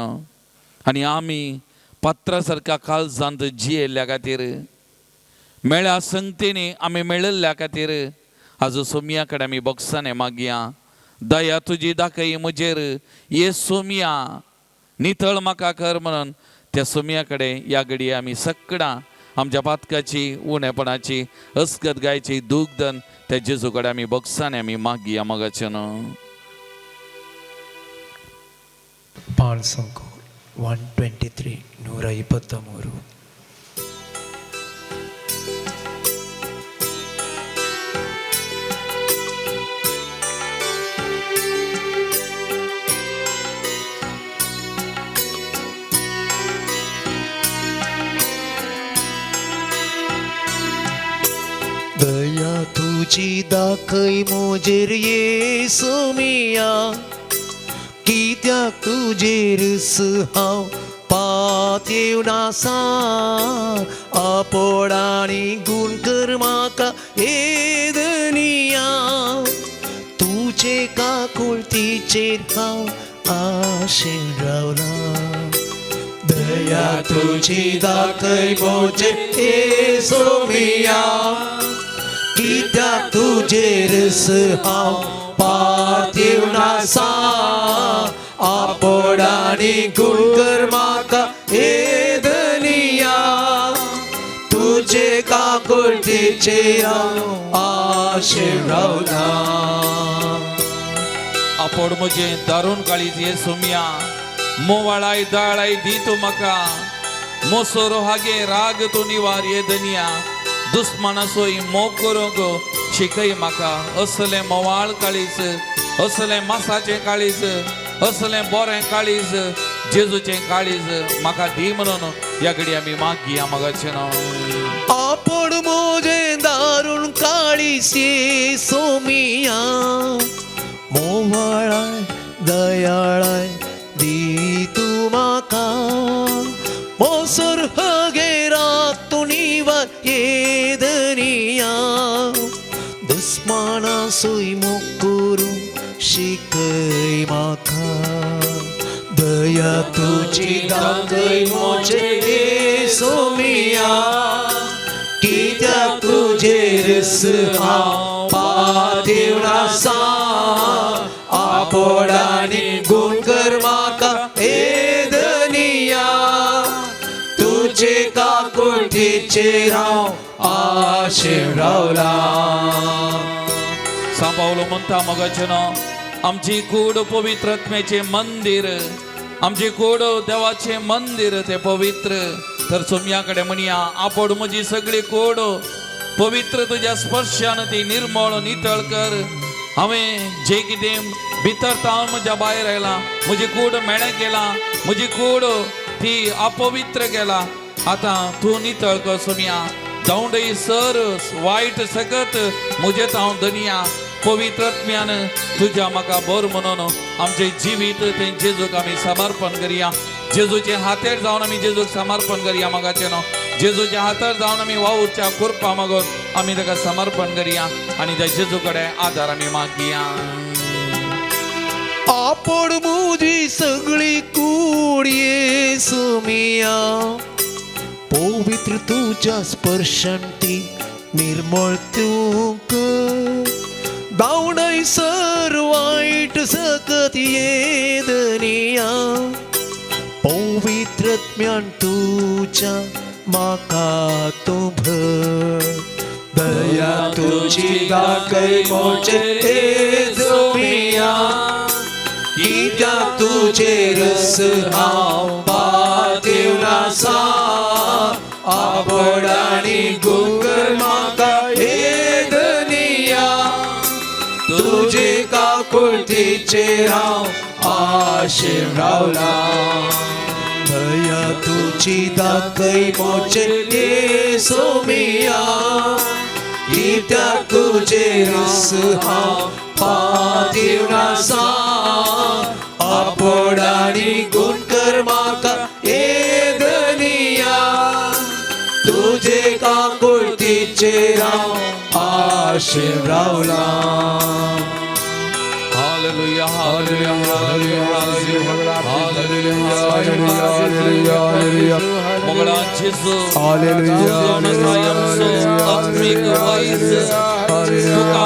S2: आनी आमी पात्रा सारक्या काळजांत जियेल्ल्या खातीर मेळ्या संगतीनी आमी मेळिल्ल्या खातीर आज सोमया कडेन आमी बॉक्सांनी मागया दया तुजी दाखय म्हजेर ये सोमया नितळ म्हाका कर म्हणून त्या सोमया कडेन ह्या घडये आमी सगळां आमच्या पातकाची उणेपणाची अस्कत गायची दूख दन त्या जेजू कडेन आमी बॉक्सांनी आमी मागया मोगाचें न्हू.
S1: ಪಾಳ್ಸಂಕು 123 123. दया तुजी दाखय म्हजेर येसू मिया कित्याक तुजेर हांव पातयेवन आसा आपोड आनी गूण कर म्हाका हे धनिया तुजे काकुळतीचेर हांव आशेन रावलां दया तुजी दाखय म्हजेर येसू मिया कित्याक तुजेर हांव पातयेवन आसा आपोड आनी गूण कर म्हाका हे धनिया तुजे काकुळतीचेर हांव आशेन रावलां.
S2: आपोड म्हजें दारून काळीज ये सोमया मोवाळाय दाळाय दी तूं म्हाका मोसोरो हागे राग तूं निवार ये धनिया दुस्मानासोय मोग करूंक शिकय म्हाका असलें मोवाळ काळीज असलें मासाचें काळीज असलें बोरें काळीज जेजूचें काळीज म्हाका दी म्हणून ह्या घडी आमी मागया मोगाचें नांव.
S1: आपोड म्हजें दारूण काळीज येसू मिया मोवाळाय दयाळाय दी तूं म्हाका मोसर हगे रात तूं निवार ये धनिया दुस्मानासूय मोग करूंक शिकय म्हाका दया तुजी दाखय म्हजेर येसू मिया कित्याक तुजेर हांव पातयेवन आसा आपोड आनी गूण कर म्हाका हे धनिया तुजे काकुळतीचेर हांव आशेन रावलां.
S2: सांव पावलो म्हणटा मोगाचें न्हू आमची कूड पवित्र आत्म्याचें मंदीर आमची कूड देवाचें मंदीर तें पवित्र तर सोमया कडेन म्हणया आपोड म्हजी सगळी कूड पवित्र तुज्या स्पर्शान ती निर्मळ नितळ कर हांवें जें कितें भितर तावन म्हज्या भायर आयलां म्हजी कूड मेळें केलां म्हजी कूड ती अपवित्र केला आतां तूं नितळ कर सोमया धांवडय सर वायट सकत म्हजें हांव धनिया पवित्र आत्म्यान तुज्या म्हाका बर म्हणून आमचें जिवीत तें जेजूक आमी समर्पण करया जेजूचे हातेर जावन आमी जेजूक समर्पण करया मोगाचें न्हू जेजूच्या हातार जावन आमी वावुरच्या कुरपा मागून आमी ताका समर्पण करया आनी त्या जेजू कडेन आदार आमी मागया.
S1: आपोड म्हजी सगळी कूड येसू मिया पवित्र तुज्या स्पर्शान ती निर्मळ तूं कर धांवडय सर वायट सकत ये धनिया पवित्र आत्म्यान तुज्या म्हाका तूं भर दया तुजी दाखय म्हजेर येसू मिया कित्याक तुजेर हांव पातयेवन आसा आपोड आनी गूण कर म्हाका हे धनिया तुजे काकुळतीचेर हांव आशेन रावलां. दया तुजी दाखय म्हजेर येसू मिया कित्याक तुजेर हांव पातयेवन आसा आपोड आनी गूण कर म्हाका हे धनिया तुजे काकुळतीचेर हांव आशेन रावलां.
S2: Hallelujah, hallelujah, hallelujah, hallelujah,
S1: hallelujah, hallelujah.
S2: मोगळा जेजू,
S1: hallelujah,
S2: तुजो आमचो आत्मीक वैज, तुका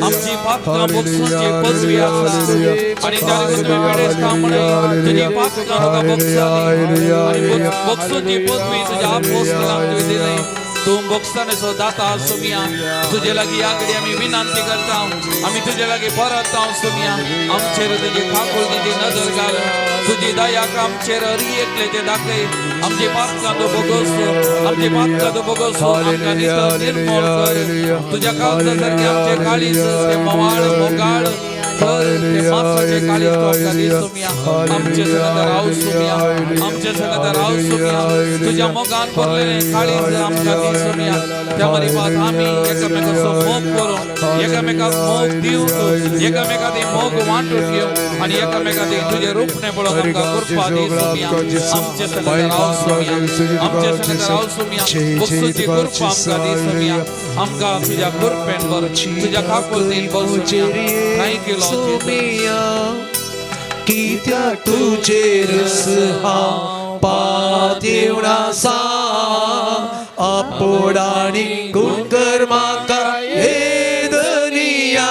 S2: आमची पातकां भोगसूची पदवी आसा आनी त्या लागून तुवें पिडेस्तां म्हणून तुजी पातकां तुका भोगसाली आनी भोगसूची पदवी तुज्या आपोस्तलांक तुवें दिली. तूं भोगसणेचो दाता आसुया, तुजे लागीं ह्या घडी आमी विनंती करता, आमी तुजे लागीं परत आसुया. आमचेर तुजी काकुळटीची नजर घाल, तुजी दयाक आमचेर एकले ते दाखय. आमची पातकां तूं भोगोस, आमची पातकां तूं भोगोस, आमकां नितळ निर्मूल कर. तुज्या काळजा सारकें आमचें काळीज तें म्होंवाळ मोगाळ कर, तें मासाचें काळीज तूं आमकां दी सोमया. आमचे संगत राव सोमया, आमचे संगत राव सोमया. तुज्या मोगान भरलेलें काळीज आमकां दी सोमया. त्या मरिबात आमी एकामेकाचो मोग करूं, एकामेकाक मोग दिवंक, एकामेका ती मोग वांटून घेवंक आनी एकामेका ती तुजें रूपणें पळोवंक आमकां कृपा दी सोमया. आमचे संगत राव सोमया, आमचे संगत राव सोमया. भोगसूची कृपा आमकां दी सोमया. आमकां तुज्या कृपेन भर, तुज्या काकुळटीन भर Somaiya. Thank you Lord Jesus.
S1: सोमिया, कित्याक तुजेर हांव पातयेवन आसा, आपोडाणी गुण कर म्हाका हे दर्या,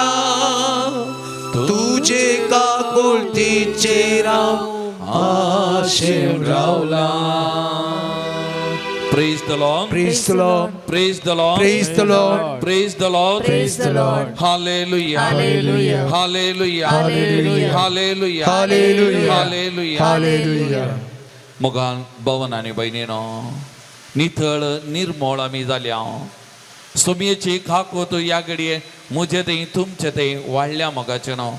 S1: तुजे काकुळटीचेर हांव आशेवन रावला.
S2: Praise the Lord.
S1: Praise the Lord.
S2: Praise the Lord.
S1: Praise the Lord.
S2: Praise the Lord.
S3: Praise the Lord.
S2: Hallelujah.
S3: Hallelujah.
S2: Hallelujah.
S3: Hallelujah.
S2: Hallelujah.
S1: Hallelujah.
S2: Hallelujah.
S1: Hallelujah.
S2: मोगान भवन आनी भयणीनो, नितळ निर्मळ आमी जाल्या. सोमयेची काकूत ह्या घडये म्हजे थंय तुमचे थंय वाडल्या मोगाचें न्हू.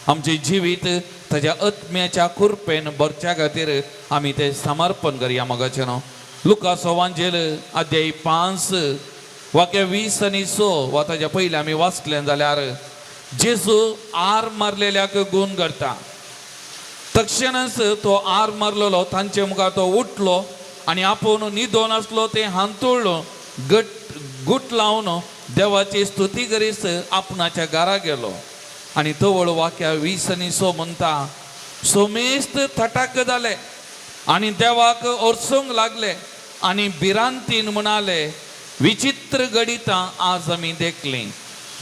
S2: आमचें जिवीत ताज्या आत्म्याच्या कृपेन भरच्या खातीर आमी तें समर्पण करया मोगाचें न्हू. लुकास वांजेल अध्याय 5 वाक्य 20 आनी 6 वा ताज्या पयलीं आमी वाचलें जाल्यार जेजू आर मारलेल्याक गूण करता. तक्षणच तो आर मारलेलो तांचे मुखार तो उठलो आनी आपूण न्हिदोन आसलो तें हांतुळ्ळो गट गुट लावन देवाची स्तुती करीत आपणाच्या घरा गेलो. आनी तवळ वाक्या 20 आनी 6 म्हणटा, सोमेस्त थटाक जाले आनी देवाक ओरसूंक लागले आनी भिरांतीन म्हणाले, विचित्र घडितां आज आमी देखलीं,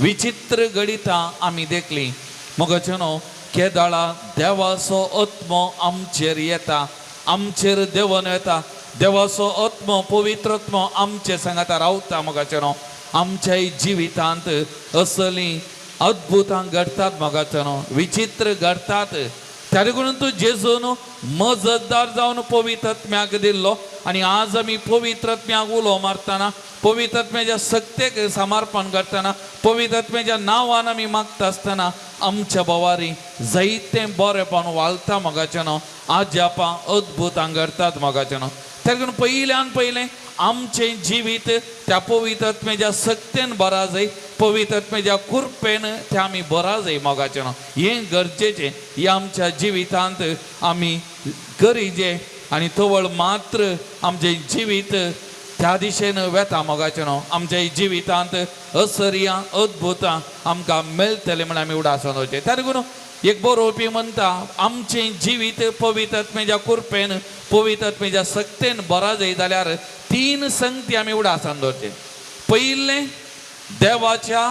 S2: विचित्र घडितां आमी देखलीं. मोगाचें न्हू, केदाळा देवाचो आत्मो आमचेर येता, आमचेर देवन येता. देवाचो आत्मो पवित्र आत्मो आमचे सांगाता रावता. मोगाचें न्हू, आमच्याय जिवितांत असलीं अद्भुतां घडटात मोगाचें न्हू, विचित्र घडटात. त्या लागून तूं जेजून मजतदार जावन पवित्र आत्म्याक दिल्लो आनी आज आमी पवित्र आत्म्याक उलो मारतना, पवित्र आत्म्याच्या सक्तेक समर्पण करतना, पवित्र आत्म्याच्या नांवान आमी मागता आसतना आमच्या भोवारी जायतें बरेंपण वालता मोगाचें न्हू. आजापां अद्भुतां घडटात मोगाचें न्हू. त्या लागून पयल्यान पयलें आमचें जिवीत त्या पवित्र आत्म्याच्या सक्तेन बरा जाय, पवित्र आत्म्याच्या कृपेन तें आमी बरा जाय मोगाचें न्हू. हें गरजेचें, हें आमच्या जिवितांत आमी गरजें आनी तवळ मात्र आमचें जिवीत त्या दिशेन वेता मोगाचें न्हू. आमच्या जिवितांत असर्यां अद्भुतां आमकां मेळटलें म्हण आमी उडासान वचचें. त्या लागून एक बरोवपी म्हणटा, आमचें जिवीत पवित्र आत्म्याच्या कृपेन पवित्र आत्म्याच्या सक्तेन बरा जाय जाल्यार 3 संगती आमी उडासान दवरचें. पयलें, देवाच्या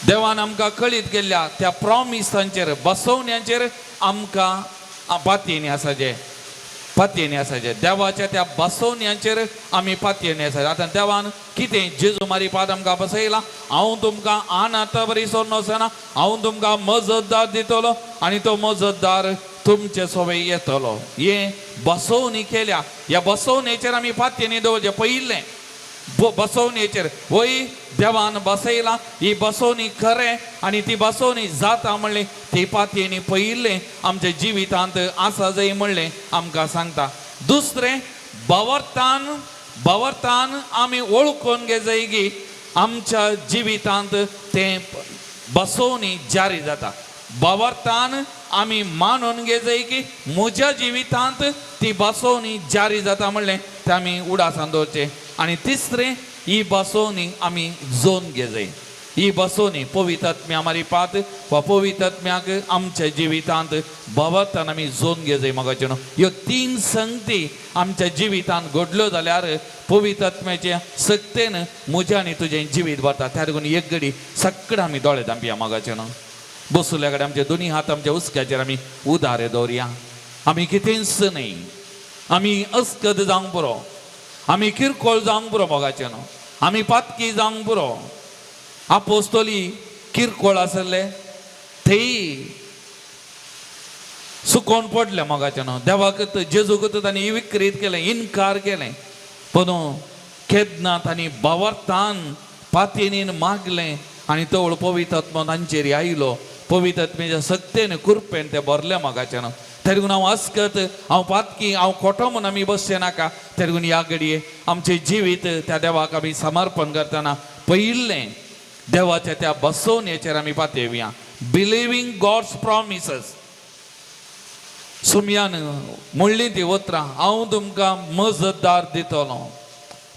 S2: देवान आमकां कळीत केल्ल्या त्या प्रॉमिसांचेर बसवण्यांचेर आमकां पातयेनी आसाचें, पातयेनी आसाचें. देवाच्या त्या बसवण्यांचेर आमी पातयेनी आसाचें. आतां देवान कितें जेजू मारी पाद आमकां बसयला, हांव तुमकां अनाथा बरी सोडून वचना, हांव तुमकां मजतदार दितलो आनी तो मजतदार तुमचे सोबे येतलो. हें बसवणी केल्या, ह्या बसवणेचेर आमी पातयेनी दवरचें. पयलें बसवणेचेर वय देवान बसयला ही बसवणी खरें आनी ती बसवणी जाता म्हणलें ती पातयेनी पयलें आमच्या जिवितांत आसा जाय म्हणलें आमकां सांगता. दुसरें, भावार्थान भावार्थान आमी वळखून घेजाय की आमच्या जिवितांत तें बसवणी जारी जाता. भावार्थान आमी मानून घेजाय की म्हज्या जिवितांत ती बसवणी जारी जाता म्हणलें तें आमी उडासान दवरचें. आनी तिसरें, ही बसवणी आमी जोन घेजाय. ही बसोनी पवित्र मारिपात वा पवित्र आमच्या जिवितांत भावार्थान आमी जोन घेवं मोगाचें न्हू. ह्यो तीन संगती आमच्या जिवितांत घडल्यो जाल्यार पवित्र सक्तेन म्हजें आनी तुजें जिवीत भरता. त्या देखून एक घडी सगळें आमी दोळे धांपया मोगाचें न्हू. बसुल्या कडेन आमचे दोनी हात आमच्या हुस्क्याचेर आमी उदारे दवरया. आमी कितेंच न्हय, आमी अस्कद जावंक पुरो, आमी किरकोळ जावंक पुरो मोगाचें न्हू, आमी पातकी जावंक पुरो. आपोस्तोली किरकोळ आसले थंय सुकोवन पडले मोगाचें न्हू. देवाक जेजूक तांणी विक्रीत केलें, इनकार केलें. पूण केन्ना तांणी भावार्थान पातयेनीन मागलें आनी तवळ पवित्र तांचेर आयलो. पवित्र सक्तेन कृपेन ते भरले मोगाचें न्हू. तरी हांव अस्कत, हांव पातकी, हांव खोटो म्हूण आमी बसचें नाका. तरी ह्या घडये आमचें जिवीत त्या देवाक आमी समर्पण करतना पयिल्लें देवाच्या त्या बसोवणेचेर आमी पातयेवया. Believing God's promises. सुमयान म्हणली ती उतरां, हांव तुमकां मजतदार दितलो,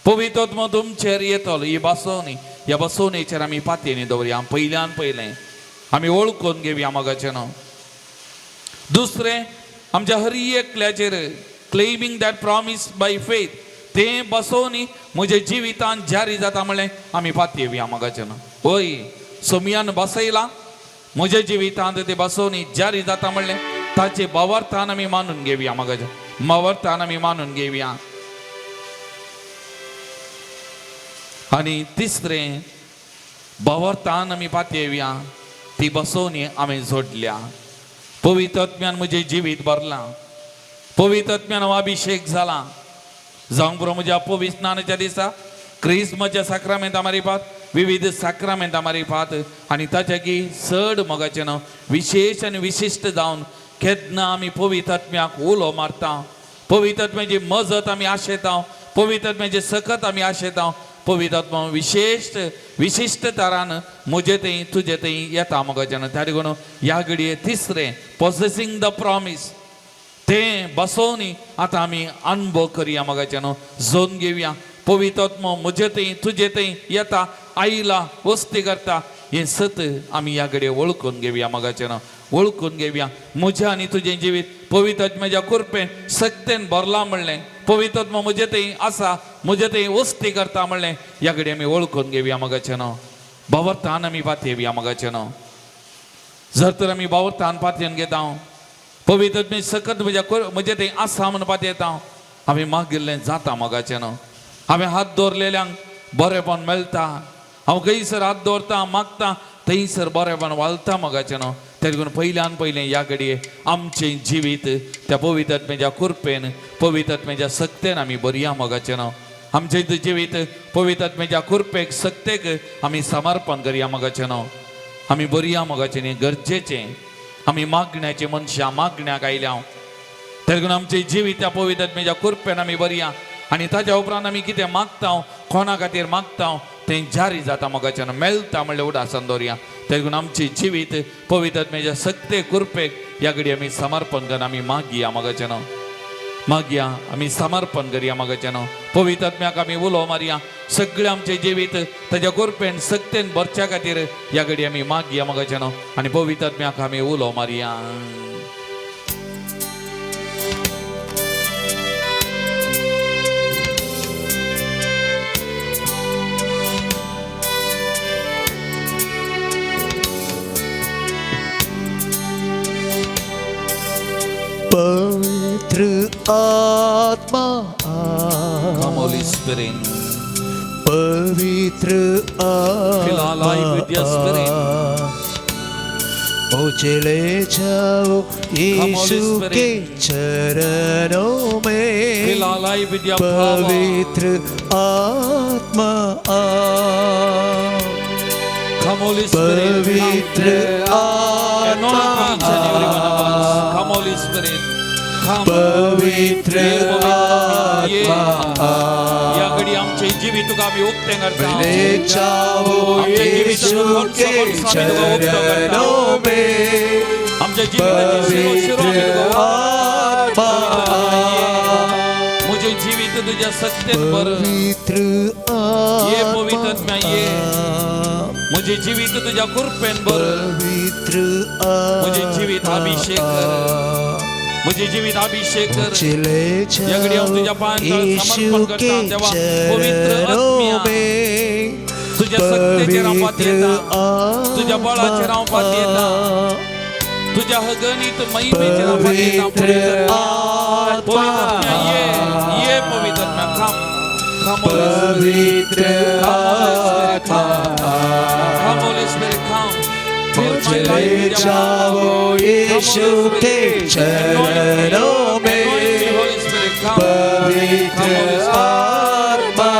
S2: पवित्र तुमचेर येतलो. ही बसोवणी, ह्या बसोवणेचेर आमी पातयेनी दवरया. पयल्यान पयलें आमी वळखून घेवया मोगाचें न्हू. दुसरें आमच्या हर एकल्याचेर claiming that promise by faith, तें बसोवनी म्हज्या जिवितान जारी जाता म्हणलें आमी पातयेवया मोगाचें न्हू. हय, सोमयान बसयलां म्हज्या जिवितांत ते बसोवनी जारी जाता म्हणलें ताचे भावार्थान आमी मानून घेवया मोगाचें, भावार्थान आमी मानून घेवया. आनी तिसरें भावार्थान आमी पातयेवया ती बसोवनी आमी जोडल्या. पवित्र म्हजें जिवीत भरलां, पवित्र हांव अभिशेक जाला. जावंक पुरो म्हज्या पवित्र स्नानाच्या दिसा क्रिस्मच्या साक्रामेंता मारिपात, विविध साक्रामेंता मारिपात आनी ताच्या की चड मोगाचें न्हू विशेश आनी विशिश्ट जावन केन्ना आमी पवित्र उलो मारता, पवित्र मजत आमी आशेता, पवित्र सकत आमी आशेता. पवित्र विशेश विशिश्ट तरान म्हजे थंय तुजे थंय येता मोगाचें न्हू. त्या देखून ह्या घडये तिसरें पॉसेसींग the promise तें बसोवनी आतां आमी अनुभव करया मोगाचें न्हू, जोन घेवया. पवित्र म्हजे थंय तुजे थंय येता, आयला, वस्ती करता, हें सत आमी ह्या घडये वळखून घेवया मोगाचें न्हू, वळखून घेवया. म्हजें आनी तुजें जिवीत पवित्र म्हज्या कृपेन सक्तेन भरलां म्हणलें, पवित्र म्हजे थंय आसा, म्हजे थंय वस्ती करता म्हणलें ह्या घडये आमी वळखून घेवया मोगाचें न्हू. भावार्थान आमी पातयेवया मोगाचें न्हू. जर तर आमी भावार्थान पातयेन घेता, पवित्र सकत म्हज्या म्हजे थंय आसा म्हूण पातयेता, हांवें मागिल्लें जाता मोगाचें न्हू. हांवें हात दवरलेल्यांक बरेपण मेळटा. हांव खंयसर हात दवरता मागता थंयसर बरेपण वालता मोगाचें न्हू. ते देखून पयल्यान पयलें ह्या घडये आमचें जिवीत त्या पवित्र म्हज्या कृपेन पवित्र म्हज्या सक्तेन आमी बरया मोगाचें न्हू. आमचें जिवीत पवित्र म्हज्या कृपेक सक्तेक आमी समर्पण करया मोगाचें न्हू. आमी बरया मोगाचें न्ही, गरजेचें आमी मागण्याचे मनशां मागण्याक आयल्या. ते देखून आमचें जिवीत त्या पवित्र म्हज्या कृपेन आमी बरया आनी ताच्या उपरांत आमी कितें मागता, कोणा खातीर मागता तें जारी जाता मोगाचें न्हू, मेळटा म्हणलें उडासान दवरया. ते देखून आमचें जिवीत पवित्र म्हज्या सक्ते कृपेक ह्या घडये आमी समर्पण करून आमी मागया मोगाचें न्हू, मागया आमी समर्पण करया मोगाचें न्हू. पवित्र आत्म्याक आमी उलो मारया. सगळें आमचें जिवीत ताच्या कृपेन सक्तेन भरच्या खातीर ह्या घडये आमी मागया मोगाचें न्हू आनी पवित्र आत्म्याक आमी उलो मारया.
S1: पवित्र आत्मा,
S2: Come Holy Spirit.
S1: पवित्र
S2: Fill our life with your spirit.
S1: मुझे ले जाओ यीशु
S2: Holy
S1: के चरणों में,
S2: Fill our life with your power.
S1: पवित्र आत्मा,
S2: Come Holy Spirit.
S1: पवित्र
S2: Anoint each and every one of us.
S1: आत्मा,
S2: Come Holy Spirit. Come.
S1: पवित्र
S2: ये पवित्र ये.
S1: आत्मा,
S2: या घडी आमचे जीवित तुका आमी उक्तें करता.
S1: ले जाओ
S2: आमच्या
S1: यीशु
S2: जिविताचो
S1: के
S2: कोणसो आमी तुका उक्तो करता.
S1: चरणों में,
S2: आमच्या जिविताची शिरो शिरो आमी
S1: पवित्र
S2: तुका
S1: आत्मा,
S2: म्हजें जिवीत तुज्या सक्तेन भर.
S1: पवित्र
S2: ये पवित्र आत्मा, ये.
S1: आत्मा,
S2: म्हजें जिवीत तुज्या कृपेन भर.
S1: पवित्र
S2: म्हजें जिवीत अभिषेक कर. म्हजें जिवीत अभिषेक कर.
S1: चले
S2: या घडी हांव
S1: जाओ
S2: तुज्या पांयांतळ
S1: यीशु
S2: समर्पण
S1: के
S2: करता देवा. पवित्र
S1: चरणों
S2: आत्म्या
S1: में,
S2: तुज्या सत्तेचेर हांव
S1: पवित्र
S2: पातयेता, तुज्या बळाचेर हांव पातयेता,
S1: आत्मा,
S2: तुज्या अगणित महिमेचेर हांव पातयेता.
S1: पवित्र
S2: पवित्र आत्म्या, ये
S1: आत्मा,
S2: ये पवित्र आत्म्या, come come
S1: पवित्र आत्मा,
S2: come Holy Spirit, come. Fill my
S1: मुझे
S2: life
S1: ले
S2: with your
S1: जाओ
S2: power.
S1: यीशु के चरणों में,
S2: Holy Spirit, come.
S1: पवित्र आत्मा,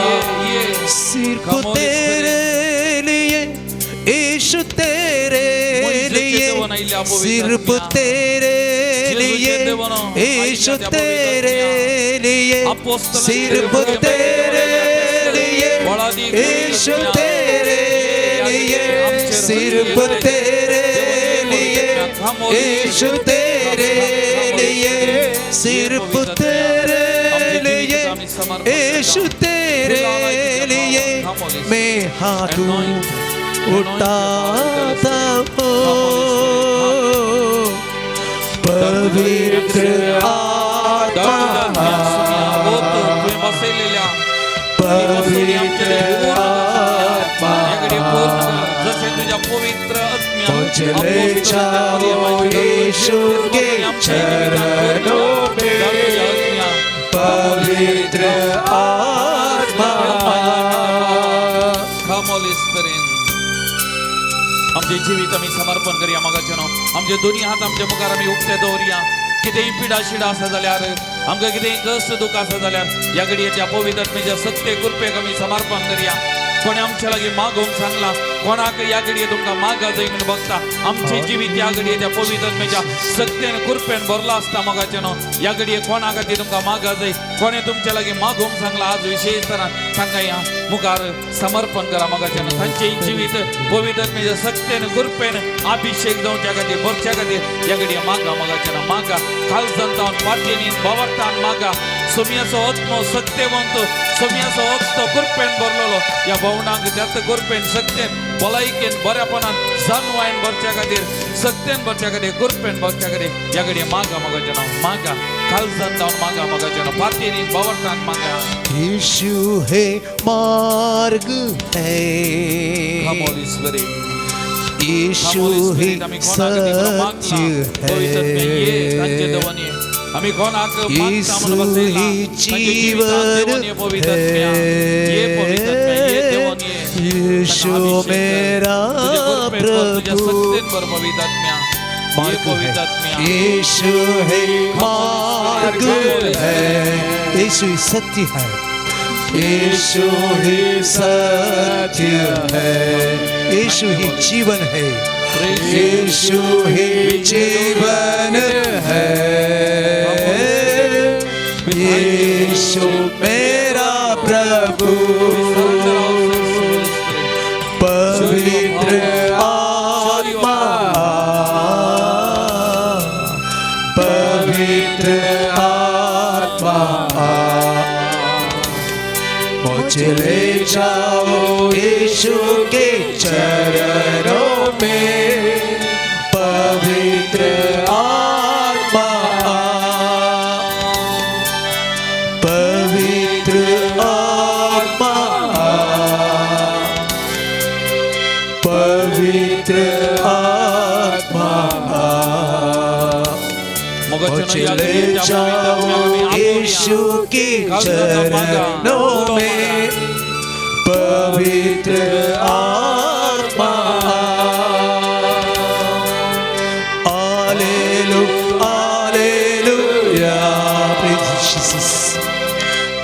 S2: ये ये
S1: सिर्फ
S2: Come, Holy
S1: तेरे लिए यीशु तेरे
S2: मोहिसे
S1: लिए,
S2: चेतवन आयिल्ल्या पवित्र
S1: सिर्फ
S2: आत्म्या.
S1: तेरे
S2: जेजू
S1: लिए
S2: चेतवन
S1: यीशु
S2: आयिल्ल्या त्या
S1: तेरे
S2: पवित्र
S1: लिए,
S2: अपोस्तलांचे
S1: सिर्फ
S2: पवित्र
S1: तेरे लिए
S2: बळादी
S1: यीशु
S2: पवित्र
S1: तेरे लिए, सिर्फ तेरे लिए यीशु तेरे लिए, सिर्फ तेरे लिए यीशु तेरे लिए मैं हाथ उठाता हूँ. पवित्र आत्मा,
S2: बसयलेल्या
S1: पवित्र आत्मा,
S2: जशें तुज्या पवित्र आत्म्या
S1: मुझे ले जाओ यीशु के चरणों में, पवित्र आत्मा.
S2: Come, Holy Spirit. आमचे जिवीत आमी समर्पण करया मोगाचे न्हू. आमचे दोन्ही हात आमच्या मुखार आमी उक्ते दवरया. कितेंय पिडा शिडा आसा जाल्यार, आमकां कितेंय कश्ट दुख आसा जाल्यार ह्या घडये त्या पवित्र आत्म्याच्या सत्ते कृपेक आमी समर्पण करया. कोणें आमच्या लागीं मागोवंक सांगलां, कोणाक ह्या घडये तुमकां मागा जाय म्हूण बघता. आमचें जिवीत ह्या घडये त्या पवित्र आत्म्याच्या सत्तेन कृपेन भरलां आसता मोगाचें न्हू. ह्या घडये कोणा खातीर तुमकां मागा जाय, कोणें तुमच्या लागीं मागोवंक सांगलां, आज विशेष तरान तांकां ह्या मुखार समर्पण करा मोगाचें न्हू. तांचें जिवीत पवित्र आत्म्याच्या सत्तेन कृपेन अभिषेक जावच्या खातीर भरच्या खातीर ह्या घडये मागा मोगाचें न्हू. मागा काळजान जावन फाटींनी बावडटान मागा. सोम्याचो आत्मो सत्तेवंत, सोम्याचो आत्मो कृपेन भरलेलो ह्या भावनांक त्याच कृपेन सत्तेन भलायकेन बऱ्यापणान जानवायन भरच्या खातीर सत्तेन भरच्या खातीर कृपेन भरच्या खातीर ह्या घडये मागा मोगाचें न्हू. मागा काळजान जावन मागा मोगाचें न्हू. फाटींनी बावडटान मागा.
S1: यीशु है मार्ग है,
S2: Come, Holy Spirit.
S1: यीशु ही सत्य है,
S2: आमी कोणाक
S1: यीशु ही जीवन है, यीशु मेरा प्रभु मार्ग है, यीशु है मार्ग है, यीशु ही सत्य है, यीशु ही सत्य है, यीशु ही जीवन है, यीशु ही जीवन है, यीशु मेरा प्रभु. पवित्र आत्मा, पवित्र आत्मा, मुझे ले जाओ यीशु के चरणों में, पवित्र आत्मा, पवित्र आत्मा, पवित्र आत्मा, मुझे ले जाओ यीशु के चरणों में, पवित्र आत्मा. Hallelujah, hallelujah, praise Jesus.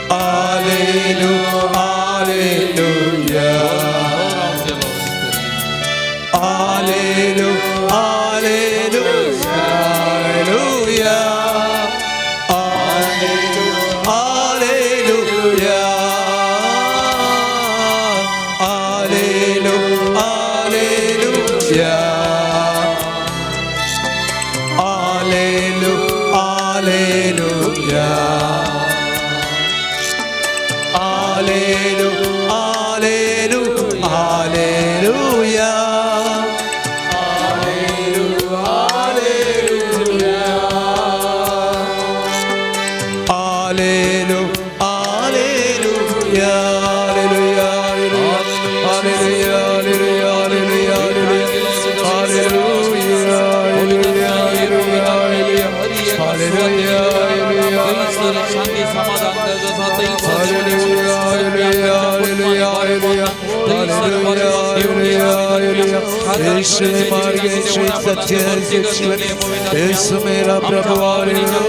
S1: Hallelujah, hallelujah, hallelujah, hallelujah, hallelujah, hallelujah, hallelujah, hallelujah, hallelujah, hallelujah, hallelujah, hallelujah, Hallelujah. Hallelujah. Hallelujah. Hallelujah. Hallelujah. Hallelujah. Hallelujah. Hallelujah. Hallelujah. Hallelujah.
S2: शांती समाधान
S1: Hallelujah. Hallelujah. Hallelujah. Hallelujah. Hallelujah. यीशु मार्ग, यीशु सत्य, यीशु जीवन, यीशु मेरा प्रभु। Hallelujah,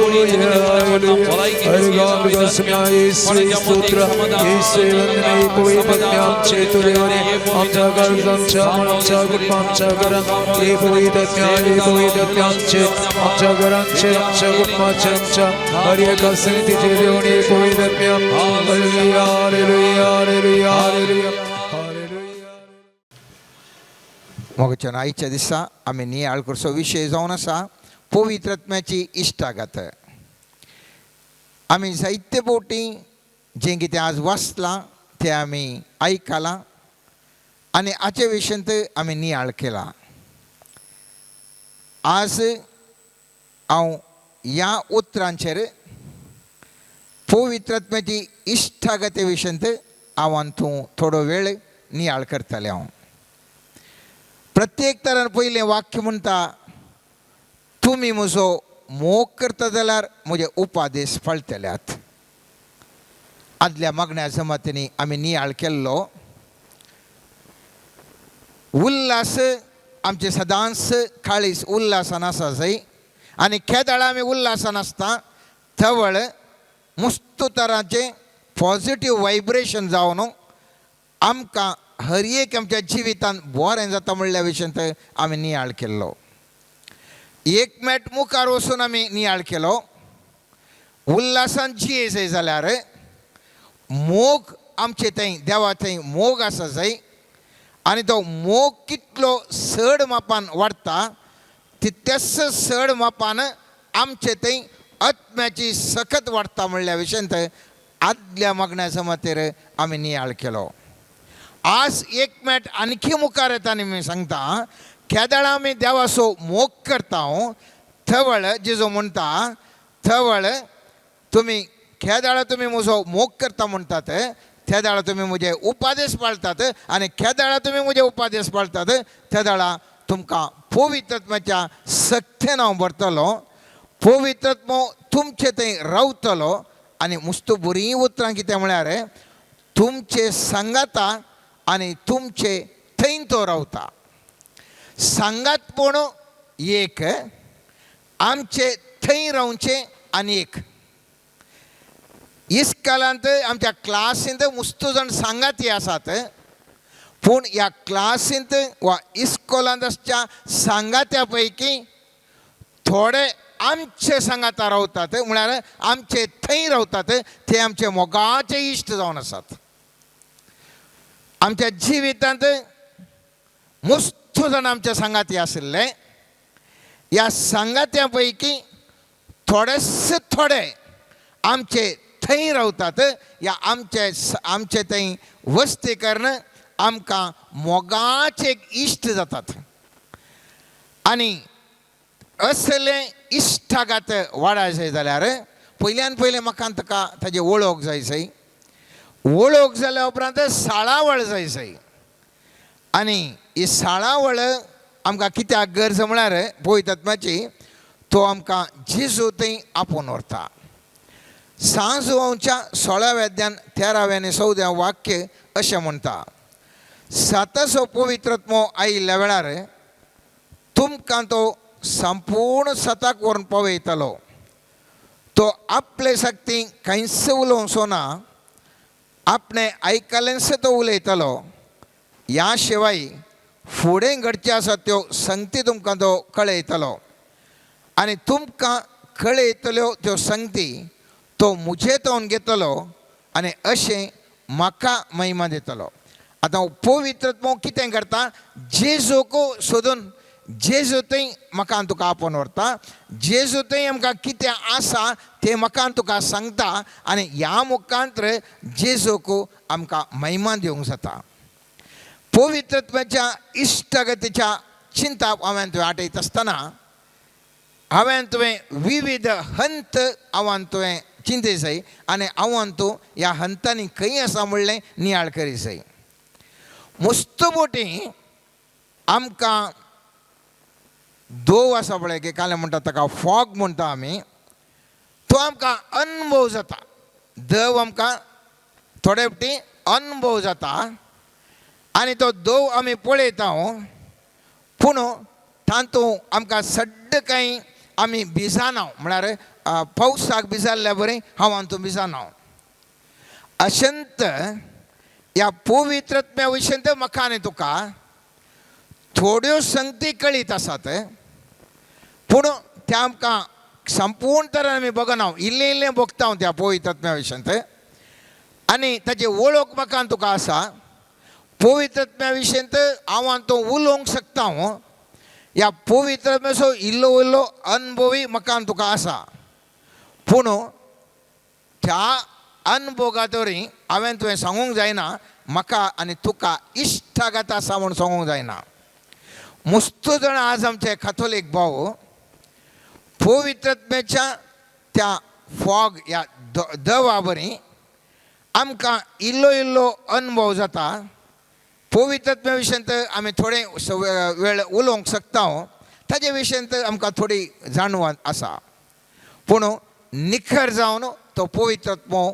S1: hallelujah. हर गाम गोस्म्या येशू स्तोत्र, येशू वंदने। पवित्र आमचे तुरेवरे आमच्या गरज, आमच्या आमच्या कुटुंबाच्या घरात हे पवित्र, हे पवित्र आमचे, आमच्या घरांचे, आमच्या कुटुंबाचे, आमच्या हर एका संगतीचे देऊन हे पवित्र। Hallelujah, hallelujah, hallelujah, hallelujah, hallelujah.
S4: मोगाच्या आयच्या दिसा आमी नियाळ करचो विशय जावन आसा पवित्रत्म्याची इश्टागत। आमी जायते फावटी जें कितें आज वाचलां तें आमी आयकलां आनी हाचे विशयांत आमी नियाळ केला। आज हांव ह्या उतरांचेर पवित्रत्म्याची इश्टागते विशयांत हांव तूं थोडो वेळ नियाळ करतलें। हांव प्रत्येक तरान पयलें वाक्य म्हणटा, तुमी म्हजो मोग करता जाल्यार म्हजे उपादेश पाळटल्यात। आदल्या मागण्या जमातींनी आमी नियाळ केल्लो उल्हास आमचे सदांच काळीस उल्हासान आसा जाय आनी केदाळा आमी उल्हासान आसता तवळ मुस्त तरांचें पॉजिटीव वायब्रेशन जावन आमकां हर एक आमच्या जिवितांत बरें जाता म्हणल्या विशयांत आमी नियाळ केल्लो। एक मेट मुखार वचून आमी नियाळ केलो उल्हासान जिये जाय जाल्यार मोग आमचे थंय देवा थंय मोग आसा जाय आनी तो मोग कितलो चड मापान वाडटा तितलेच चड मापान आमचे थंय आत्म्याची सकत वाडटा म्हणल्या विशयांत आदल्या मागण्या जमातीर आमी नियाळ केलो। आज एक मेट आणखी मुखार येता आनी मी सांगता केदळा आमी देवाचो मोग करता थवळ जेजो म्हणटा थवळ तुमी केदळा तुमी म्हजो मोग करता म्हणटात तेदाळा तुमी म्हजे उपादेश पाळतात आनी केदळा तुमी म्हजे उपादेश पाळतात तेदाळा तुमकां पवित्रत्माच्या सक्तेन हांव भरतलो, पवित्रत्मो तुमचे थंय रावतलो आनी मुस्त बरीं उतरां कितें म्हळ्यार तुमचे सांगाता आनी तुमचे थंय तो रावता। सांगातपण एक, आमचे थंय रावचें आनी एक। इस्कालांत आमच्या क्लासींत मुस्त जाण सांगाती आसात पूण ह्या क्लासींत वा इस्कोलांत आसच्या सांगात्या पैकी थोडे आमचे सांगाता रावतात म्हळ्यार आमचे थंय रावतात ते आमचे मोगाचे इश्ट जावन आसात। आमच्या जिवितांत मुस्त जाण आमच्या सांगाती आशिल्ले ह्या सांगात्या पैकी थोडेसे थोडे आमचे थंय रावतात ह्या आमचे आमचे थंय वस्ती करून आमकां मोगाचे एक इश्ट जातात आनी असले इश्टागात वाडा जाय जाल्यार पयल्यान पयलें म्हाका ताका ताजी वळख जाय जाय, वळख जाल्या उपरांत साळावळ जाय जाय आनी ही साळावळ आमकां कित्याक गरज म्हळ्यार पवित्र तो आमकां जेजू थंय आपोवन व्हरता। सांजवांच्या 16व्या अध्यान 13व्या आनी 14व्या वाक्य अशें म्हणटा, साताचो पवित्रत्मो आयिल्ल्या वेळार तुमकां तो संपूर्ण सताक व्हरून पावयतलो, तो आपले शक्ती कांयच उलोवचो ना, आपणे आयकलेंच तो उलयतलो, ह्या शिवाय फुडें घडचें आसा त्यो संगती तुमकां तो कळयतलो आनी तुमकां कळयतल्यो त्यो संगती तो म्हजे तोंड घेतलो आनी अशें म्हाका महिमा दितलो। आतां पवित्रत्मो कितें करता जेजूक सोदून जेजू थंय म्हाका तुका आपोवन व्हरता, जेजू थंय आमकां कितें आसा तें म्हाका तुका सांगता आनी ह्या मुखांत जेजूक आमकां महिमा दिवंक जाता। पवित्रत्वाच्या इश्टागतीच्या चिंताप हांवें तुवें आठयत आसतना हांवें तुवें विविध हंत हांवें तुवें चिंतय जाय आनी हांवें तूं ह्या हंतांनी खंय आसा म्हणलें नियाळ करी जाय. मुस्त बोटी आमकां दोव आसा पळय की कालें म्हणटा ताका फॉग म्हणटा आमी, तो आमकां अनुभव जाता. दव आमकां थोडे फावटी अनुभव जाता आनी तो दव आमी पळयता, पूण तातूंत आमकां सड्ड कांय आमी भिजाना, म्हळ्यार पावसाक भिजाल्ल्या बरें हांव हातूंत भिजाना. अशंत ह्या पवित्रत्म्या विशयंत म्हाका आनी तुका थोड्यो संगती कळीत आसात, पूण त्या आमकां संपूर्ण तरेन आमी बगना, इल्लें इल्लें भोगता त्या पवित्रत्म्या विशयंत आनी ताची वळख म्हाका आनी तुका आसा. पवित्रत्म्या विशयंत हांव आनी तूं उलोवंक शकता, ह्या पवित्रत्म्याचो इल्लो इल्लो अनुभवी म्हाका आनी तुका आसा, पूण त्या अनुभोगा तरी हांवें तुवें सांगूंक जायना म्हाका आनी तुका इश्टागत आसा म्हूण सांगूंक जायना. मुस्त जाण आज आमचे कथोलीक भाव पवित्रत्म्याच्या त्या फॉग ह्या दवा बरी आमकां इल्लो इल्लो अनुभव जाता. पवित्रत्म्या विशयंत आमी थोडे वेळ उलोवंक शकता, ताजे विशयंत आमकां थोडी जाणव आसा, पूण निखर जावन तो पवित्रत्मो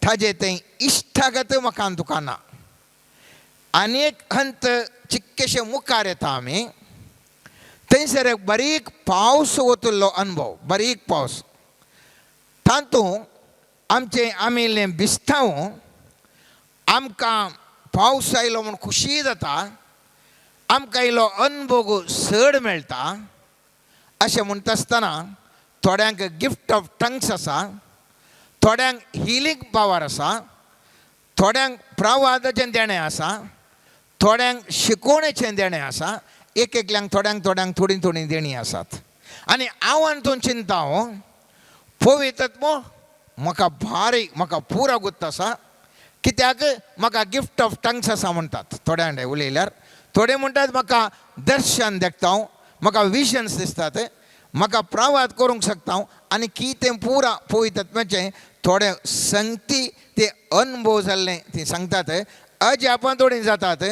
S4: ताजे तें इश्टागत म्हाका आनी तुका ना. आनी एक हंत चिक्केशे मुखार येता आमी, थंयसर एक बारीक पावस वतलो अनुभव, बारीक पावस, तातूंत आमचें आमी इल्लें भिजता, आमकां पावस आयलो म्हूण खुशी जाता, आमकां इल्लो अनुभव चड मेळटा. अशें म्हणटा आसतना थोड्यांक गिफ्ट ऑफ टंग्स आसा, थोड्यांक हिलींग पावर आसा, थोड्यांक प्रवादाचें देणें आसा, थोड्यांक शिकोवणेचें देणें आसा, एक एकल्यांक थोड्यांक थोड्यांक थोडीं थोडीं देणीं आसात. आनी हांव हातूंत चिंता पवित्रत्मो म्हाका भारी म्हाका पुरा गुत्त आसा, कित्याक म्हाका गिफ्ट ऑफ टंग्स आसा म्हणटात थोड्यांक उलयल्यार, थोडे म्हणटात म्हाका दर्शन देखता हांव, म्हाका विजन्स दिसतात, म्हाका प्रवाद करूंक शकता हांव, आनी कितें पुरा पवित्रत्म्याचें थोडे संगती ते अनुभव जाल्ले ती सांगतात. अजापां थोडीं जातात,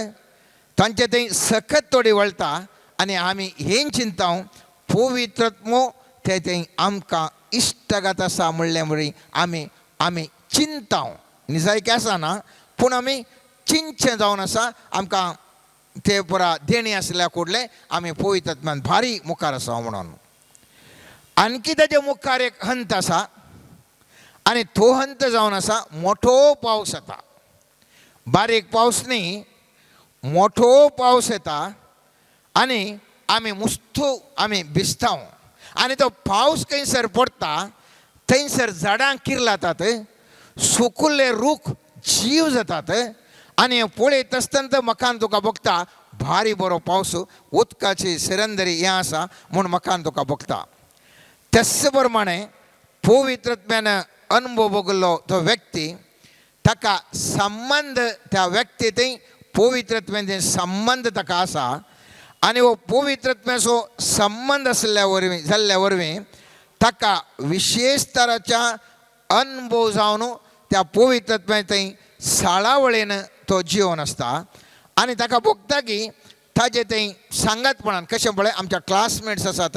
S4: तांचे थंय सखत थोडी वळटा आनी आमी हें चिंता पवित्रत्मो ते थंय आमकां इश्टागत आसा म्हणलें वरी आमी आमी चिंता निजायकी आसा ना, पूण आमी चिंतचें जावन आसा. आमकां ते पुरा देणी आसल्या कुडलें आमी पवित्रत्मान भारी मुखार आसा म्हणून. आणकी ताजे मुखार एक हंत आसा आनी तो हंत जावन आसा मोठो पावस येता, बारीक पावस न्ही, मोठो पावस येता आनी आमी मुस्तू आमी भिजता आनी तो पावस खंयसर पडटा थंयसर झाडां किर्लातात, सुकुल्ले रूख जीव जातात आनी पळयत आसतना म्हाका तुका भोगता भारी बरो पावस, उदकाची सिरंदरी हें आसा म्हूण म्हाका तुका भोगता. तेच प्रमाणे पवित्रत्म्यान अनुभव भोगल्लो तो व्यक्ती ताका संबंद त्या व्यक्ती थंय पवित्रत्म्याचे संबंद ताका आसा आनी हो पवित्रत्म्याचो संबंद आसल्या वरवीं जाल्ल्या वरवीं ताका विशेश तराच्या अनुभव जावन त्या पवित्रत्म्या थंय साळावळेन तो जिवन आसता आनी ताका भोगता की ताजे थंय सांगातपणान कशें पळय आमच्या क्लासमेट्स आसात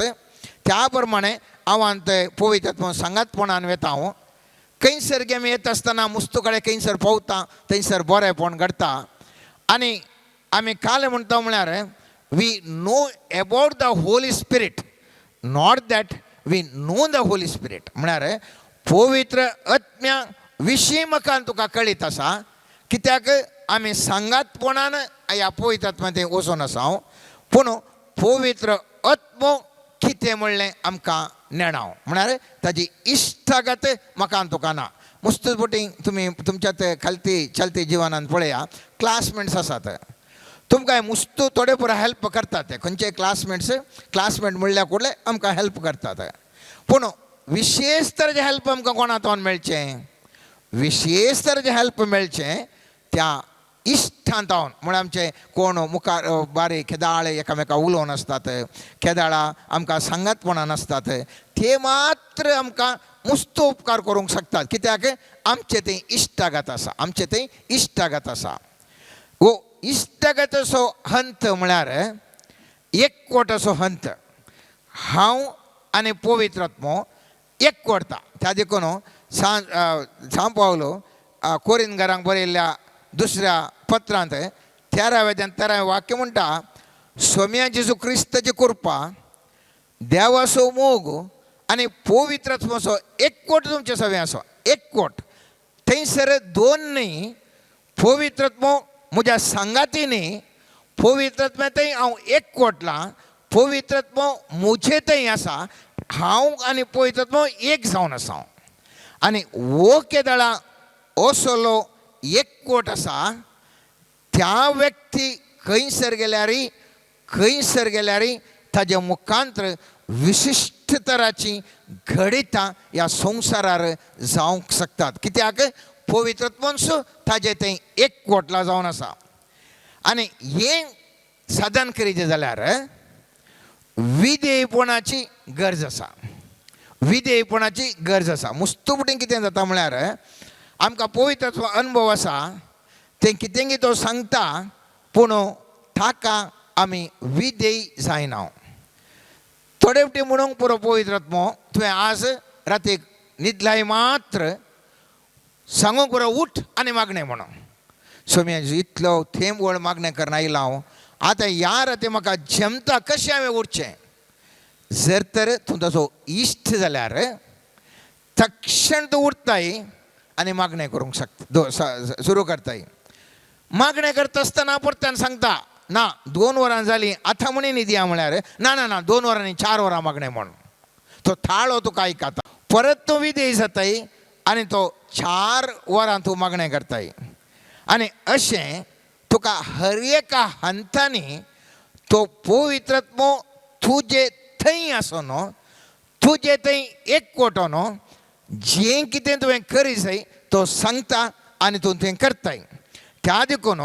S4: त्या प्रमाणे हांव ते पवित्रत्व सांगातपणान वेता. हांव खंयसर गे आमी येता आसतना मुस्तू कडेन खंयसर पावता थंयसर बरेंपण घडटा आनी आमी काल म्हणटा म्हळ्यार we know about the Holy Spirit, not that we know the Holy Spirit. म्हळ्यार पवित्र आत्म्या विशीं म्हाका तुका कळीत आसा, कित्याक आमी सांगातपणान ह्या पवित्र आत्म्या वचून आसा हांव, पूण पवित्र आत्मो कितें म्हणलें आमकां नेणाव, म्हळ्यार ताजी इश्टागत म्हाका तुका ना. मुस्तूच बोटी तुमी तुमच्या ते खालती चलती जिवनान पळया क्लासमेट्स आसात, तुमकां मुस्तू थोडे पुरो हेल्प करतात ते खंयचे क्लासमेट्स, क्लासमेट म्हणल्यार कुडले आमकां हेल्प करतात, पूण विशेश तरेचें हेल्प आमकां कोणा तोन मेळचें, विशेश तरेचें हेल्प मेळचें त्या इश्टां जावन म्हळ्यार आमचे कोण मुखार बारीक केदाळे एकामेका उलोवन आसतात, केदाळा आमकां सांगातपणां नासतात, ते मात्र आमकां मुस्त उपकार करूंक शकतात. कित्याक आमचे ते इश्टागत आसा, आमचे ते इश्टागत आसा. वो इश्टागताचो हंत म्हळ्यार एकवटाचो हंत. हांव आनी पवित्र आत्मो एकवटता. त्या देखून सांत पावलो कोरिनगरांक बरयल्ल्या दुसऱ्या पत्रांत 13व्या वाक्य म्हणटा, सोम्या जेजू क्रिस्ताची कृपा, देवाचो मोग आनी पवित्र आत्मोचो एकवट तुमचे सगळें आसा. एकवट थंयसर दोन न्ही, पवित्र आत्मो म्हज्या सांगाती न्ही, पवित्र आत्म्या थंय हांव एकवटलां, पवित्र आत्मो म्हजे थंय आसा, हांव आनी पवित्र आत्मो एक जावन आसा. आनी वो केदळा असलो एकवट आसा त्या व्यक्ती खंयसर गेल्यारय, खंयसर गेल्यारय ताज्या मुखांतर विशिश्ट तराची घडितां ह्या संवसारार जावंक शकतात. कित्याक पवित्र आत्मोन्स ताजें थंय एकवटला जावन आसा. आनी हें साधन करीचें जाल्यार विधेयपणाची गरज आसा, विधेयपणाची गरज आसा. मुस्तुपटी कितें जाता म्हळ्यार आमकां पवित्र अनुभव आसा, तें कितें तो सांगता पूण ताका आमी विधेय जायना. थोडे फावटी म्हणूंक पुरो पवित्र आत्मो तुवें आज रातीक न्हिदलाय मात्र सांगूंक पुरो उठ आनी मागणें म्हणून. सोम्या इतलो थेंब वळ मागणें करना आयला हांव, आतां ह्या राती म्हाका जमता कशें हांवें उरचें? जर तर तूं ताचो इश्ट जाल्यार तक्षण तूं उरताय आनी मागणें करूंक शकता, सुरू करताय. मागणें करता आसतना परत्यान सांगता ना 2 वरां जालीं आतां म्हणी न्हिदया म्हळ्यार ना ना ना 2 वरां न्ही 4 वरां मागणें म्हणून तो थाळो तुका आयकता. परत तूं विधेय जाताय आनी तो 4 वरां तूं मागणें करताय. आनी अशें तुका हर एका हंतांनी तो पवित्र आत्मो तुजे थंय आसो न्हू, तुजे थंय एकवटो न्हू, जें कितें तुवें करी जाय तो सांगता आनी तूं तें करताय. त्या देखून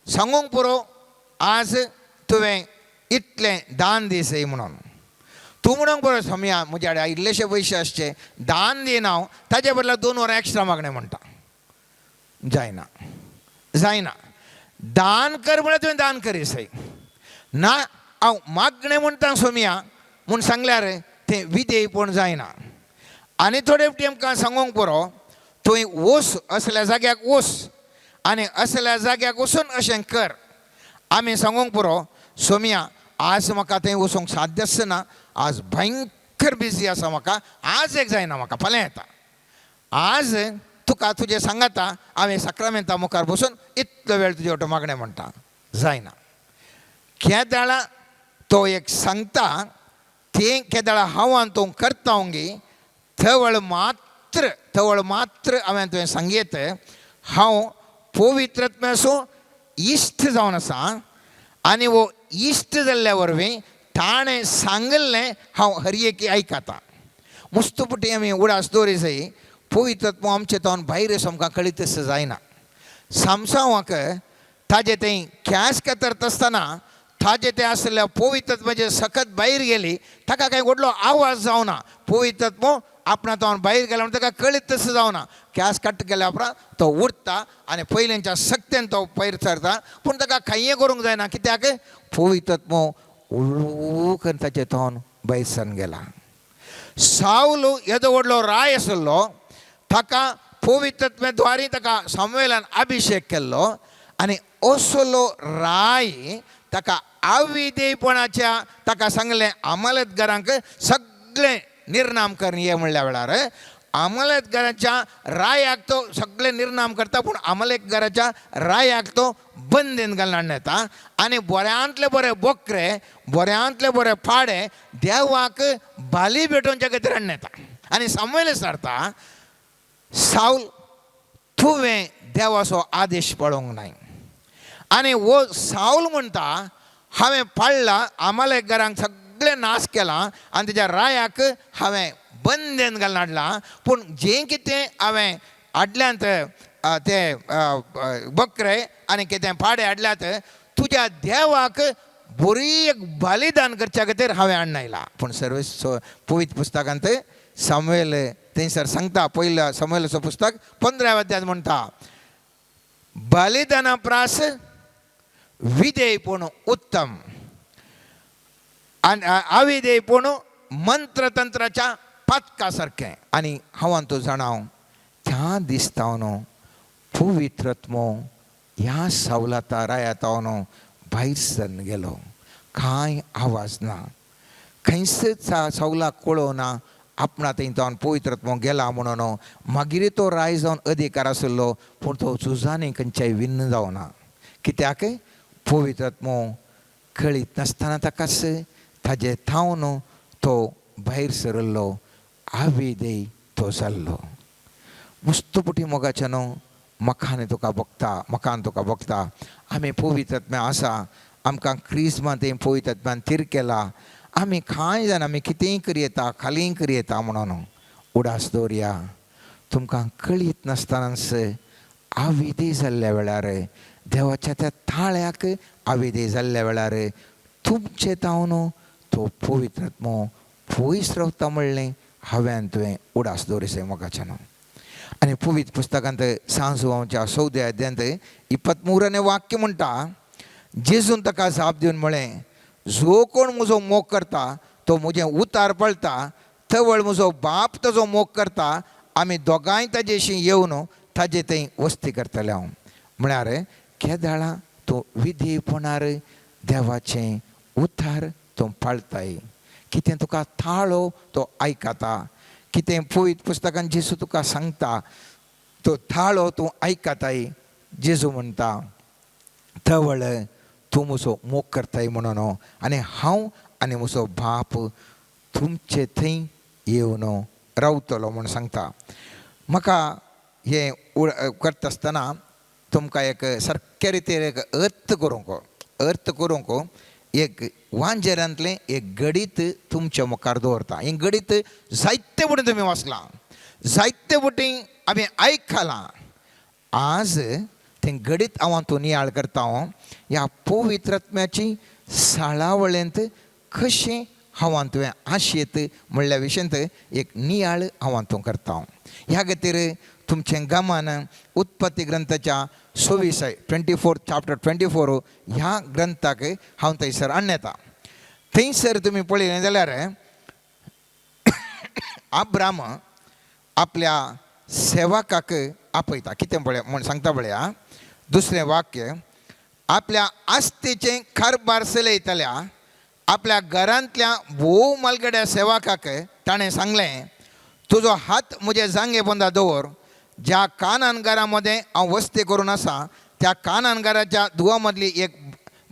S4: सांगूंक पुरो आज तुवें इतलें दान दी जाय म्हणून. तूं म्हणूंक पुरो सोम्या म्हज्या कडेन इल्लेशे पयशे आसचे दान दिना हांव, ताजे बदला 2 वरां एक्स्ट्रा मागणें म्हणटा. जायना, जायना. दान कर म्हळ्यार तुवें दान करी जाय. ना हांव मागणें म्हणटा सोम्या म्हूण सांगल्यार तें विधेयपण जायना. आनी थोडे फावटी आमकां सांगूंक पुरो तुवें वस असल्या जाग्याक वस आनी असल्या जाग्याक वचून अशें कर. आमी सांगूंक पुरो सोम्या आज म्हाका थंय वचूंक साध्य आसना, आज भयंकर बिजी आसा म्हाका, आज एक जायना म्हाका, फाल्यां येता. आज तुका तुजें सांगाता हांवें साक्रामेंता मुखार बसून इतलो वेळ तुजे वटेन मागणें म्हणटा. जायना. केदाळा तो एक सांगता तें केदाळा हांव आनी तूं करता गी तवळ मात्र, तवळ मात्र हांवें तुवें सांगयत हांव पवित्र आत्म्याचो इश्ट जावन आसा आनी वो इश्ट जाल्ल्या वरवीं ताणें सांगिल्लें हांव हर एकी आयकता. मुस्तुपटी आमी उडास दवरी जाय पवित्र आत्मो आमचे तावन भायर आमकां कळीत जायना. सामसांवाक ताजे थंय कॅश कतरता आसतना ताजे तें आसल्या पवित्र आत्म्याचे सकत भायर गेली, ताका कांय व्हडलो आवाज जावना. पवित्र आत्मो आपणा तावन भायर गेला म्हणून ताका कळीत तशें जावना. कॅश कट केल्या उपरांत तो उरता आनी पयलींच्या सक्तेन तो पयर सरता, पूण ताका कांय करूंक जायना. कित्याक पवित्र आत्मो उलू करून ताचे तावन भायर सरून गेला. सावलो येदो व्हडलो राय आसलो, ताका पवित्र आत्म्या द्वारी ताका सामुएलान अभिशेक केल्लो आनी असलो राय ताका अविधेयपणाच्या ताका सांगलें अमलेतगरांक सगळें निर्नाम कर ये म्हणल्या वेळार अमलेतगराच्या रायाक तो सगळें निर्नाम करता, पूण अमलेतगराच्या रायाक तो बंदेन घालून येता आनी बऱ्यांतले बरे बोकरे, बऱ्यांतले बरे पाडे देवाक बाली भेटोवच्या खातीर हाडून येता. आनी सामुएल सारता सावल तुवें देवाचो आदेश पळोवंक नाय. आनी वो सावल म्हणटा हांवें पाळ्ळा अमलेकरांक सगळें नाश केला आनी तेज्या रायाक हांवें बंदेन घालून हाडला, पूण जें कितें हांवें हाडल्यांत ते बकरे आनी कितें पाडे हाडल्यात तुज्या देवाक बरी एक बलिदान करच्या खातीर हांवें हाडून आयला. पूण सर्वेस पवित्र पुस्तकांत सामुएल थंयसर सांगता, पयल्या सामुएलाचो पुस्तक 15 अध्यायांत म्हणटा, बलिदाना प्रास विधेयपण उत्तम आनी अविधेयपण मंत्रतंत्राच्या पातका सारकें. आनी हांव तूं जाणां त्या दिसता न्हू पवित्रत्मो ह्या सावलाता रायाता न्हू भायर सरन गेलो. कांय आवाज ना, खंयच सावलाक कळोवना आपणा थंय जावन पवित्रत्मो गेला म्हणून. मागीर तो राय जावन अधिकार आशिल्लो, पूण तो झुजांनी खंयच्याय विन्न जावना. कित्याक पवित्रत्मो कळीत नासतना ताकाच ताजे थावन तो भायर सरिल्लो, आविदेय तो जाल्लो. मुस्तपुटी मोगाचें न्हू मखान तुका भोगता, मखान तुका भोगता. आमी पवित्रत्म्या आसा, आमकां क्रिस्मा तें पवित्रत्म्यान तीर केला. आमी कांय जाणा आमी कितेंय करयता, खालीय करयता म्हणून उडास दवरया. तुमकां कळीत नासतनाच आविदे जाल्ल्या वेळार, देवाच्या त्या ताळ्याक आविदे जाल्ल्या वेळार तुमचे तावन तो पवित्रत्मो पयस रावता म्हणलें हांवें तुवें उडास दवरिसे मोगाचें न्हू. आनी पवित्र पुस्तकांत सांजुवांच्या 14 अध्यायांत 23 वाक्य म्हणटा, जेजून ताका जाप दिवन म्हळें, जो कोण म्हजो मोग करता तो म्हजें उतार पळता, तवळ म्हजो बाप ताजो मोग करता, आमी दोगांय ताजेशी येवन ताजे थंय वस्ती करतले हांव. म्हळ्यार केदाळा तूं विधीपणार देवाचें उतार तूं पाळताय, कितें तुका थाळो तो आयकता, कितें पवित्र पुस्तकान जेजू तुका सांगता तो थाळो तूं आयकताय. जेजू म्हणटा तवळ तूं म्हजो मोग करताय म्हणून, आनी हांव आनी म्हजो बाप तुमचे थंय येवन रावतलो म्हूण सांगता. म्हाका हें करता आसतना तुमकां एक सारके रितीर एक अर्थ करूंक एक वांजेरांतलें एक गणीत तुमच्या मुखार दवरता. हें गणीत जायते फुडें तुमी वाचलां, जायते फुटी आमी आयकलां. आज तें गणीत हांव तूं नियाळ करता. हांव ह्या पवित्रत्म्याची साळावळेंत कशें हांव तुवें आशेत म्हणल्या विशयांत एक नियाळ हांव तूं करता. ह्या खातीर तुमचें गमन उत्पत्ती ग्रंथाच्या 26 24 चॅप्टर 24 ह्या ग्रंथाक हांव थंयसर हाडून येता. थंयसर तुमी पळयलें जाल्यार आब्राम आपल्या सेवकाक आपयता. कितें पळय म्हूण सांगता पळया, दुसरें वाक्य, आपल्या आस्तेचें कारभार चलयतल्या आपल्या घरांतल्या भोव मालगड्या सेवकाक ताणें सांगलें, तुजो हात म्हजे जांगे पोंदा दवर, ज्या कानान घरा मदें हांव वस्ती करून आसा त्या कानान घराच्या धुवा मदली एक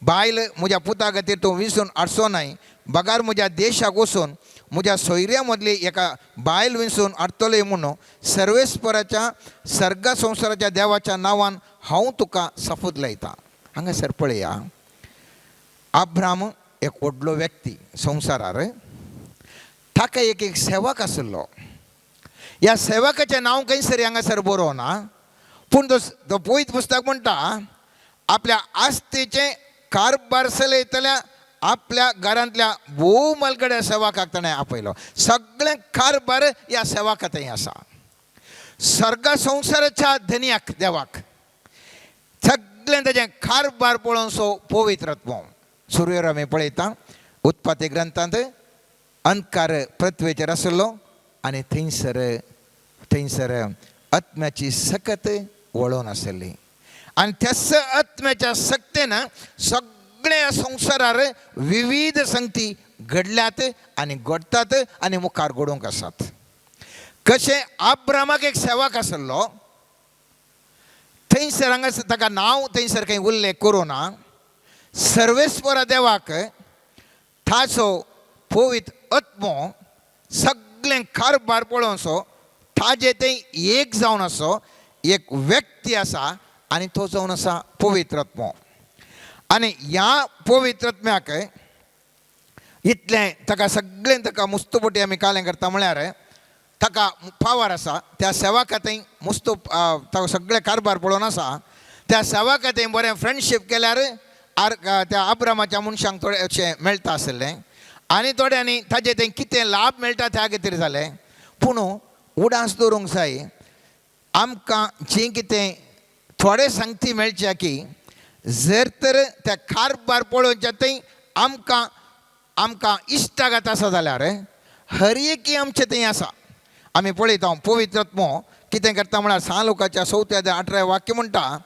S4: बायल म्हज्या पुता खातीर तूं विसून हाडचो न्हय, बगार म्हज्या देशाक वचून म्हज्या सोयऱ्या मदली एका बायल विसून हाडटले म्हणून सर्वेस्पराच्या सर्ग संवसाराच्या देवाच्या नांवान हांव तुका सफूद लायता. हांगासर पळया, आब्राम एक व्हडलो व्यक्ती संवसारार, ताका एक एक सेवक आशिल्लो. ह्या सेवकाचें नांव खंयसर हांगासर बरोवना, पूण तो पवित्र पुस्तक म्हणटा आपल्या आस्तेचें कारभार चलयतल्या आपल्या घरांतल्या भोव मालगड्या सेवकाक ताणें आपयलो. सगळें कारभार ह्या सेवका थंय आसा. सर्ग संवसाराच्या धनयाक देवाक सगळें ताजें कारभार पळोवन सो पवित्रत्व सुरवेर आमी पळयता उत्पत्ती ग्रंथांत अंधकार पृथ्वेचेर आशिल्लो आनी थंयसर थंयसर आत्म्याची सकत वळोवन आशिल्ली आनी त्याच आत्म्याच्या सक्तेन सगळ्या संवसारार विविध संगती घडल्यात आनी घडटात आनी मुखार घडोवंक आसात. कशें आब्रामाक एक सेवक आशिल्लो, थंयसर हांगासर ताका नांव थंयसर खंय उल्लेख करूं ना. सर्वेस्वरा देवाक ताचो पवित्र आत्मो सगळें कारभार पळोवनसो ताजे थंय एक जावन आसो एक व्यक्ती आसा आनी तो जावन आसा पवित्र आत्मो. आनी ह्या पवित्र आत्म्याक इतलें ताका सगळें ताका मुस्तुपटी आमी कालें करता म्हळ्यार ताका पावर आसा त्या सेवका थंय मुस्तू ताका सगळें कारभार पळोवन आसा. त्या सेवका थंय बरें फ्रेंडशीप केल्यार आर त्या अब्रामाच्या मनशांक थोडें अशें मेळटा आसलें आनी थोड्यांनी ताजे थंय कितें लाभ मेळटा त्या खातीर जालें. पूण उडास दवरूंक जाय आमकां जी कितें थोडे सांगती मेळचे की जर तर त्या कारभार पळोवच्या थंय आमकां आमकां इश्टागत आसा जाल्यार हर एकी आमचें थंय आसा. आमी पळयता पवित्र आत्मो कितें करता म्हळ्यार सान लोकाच्या 4 18 वाक्य म्हणटा,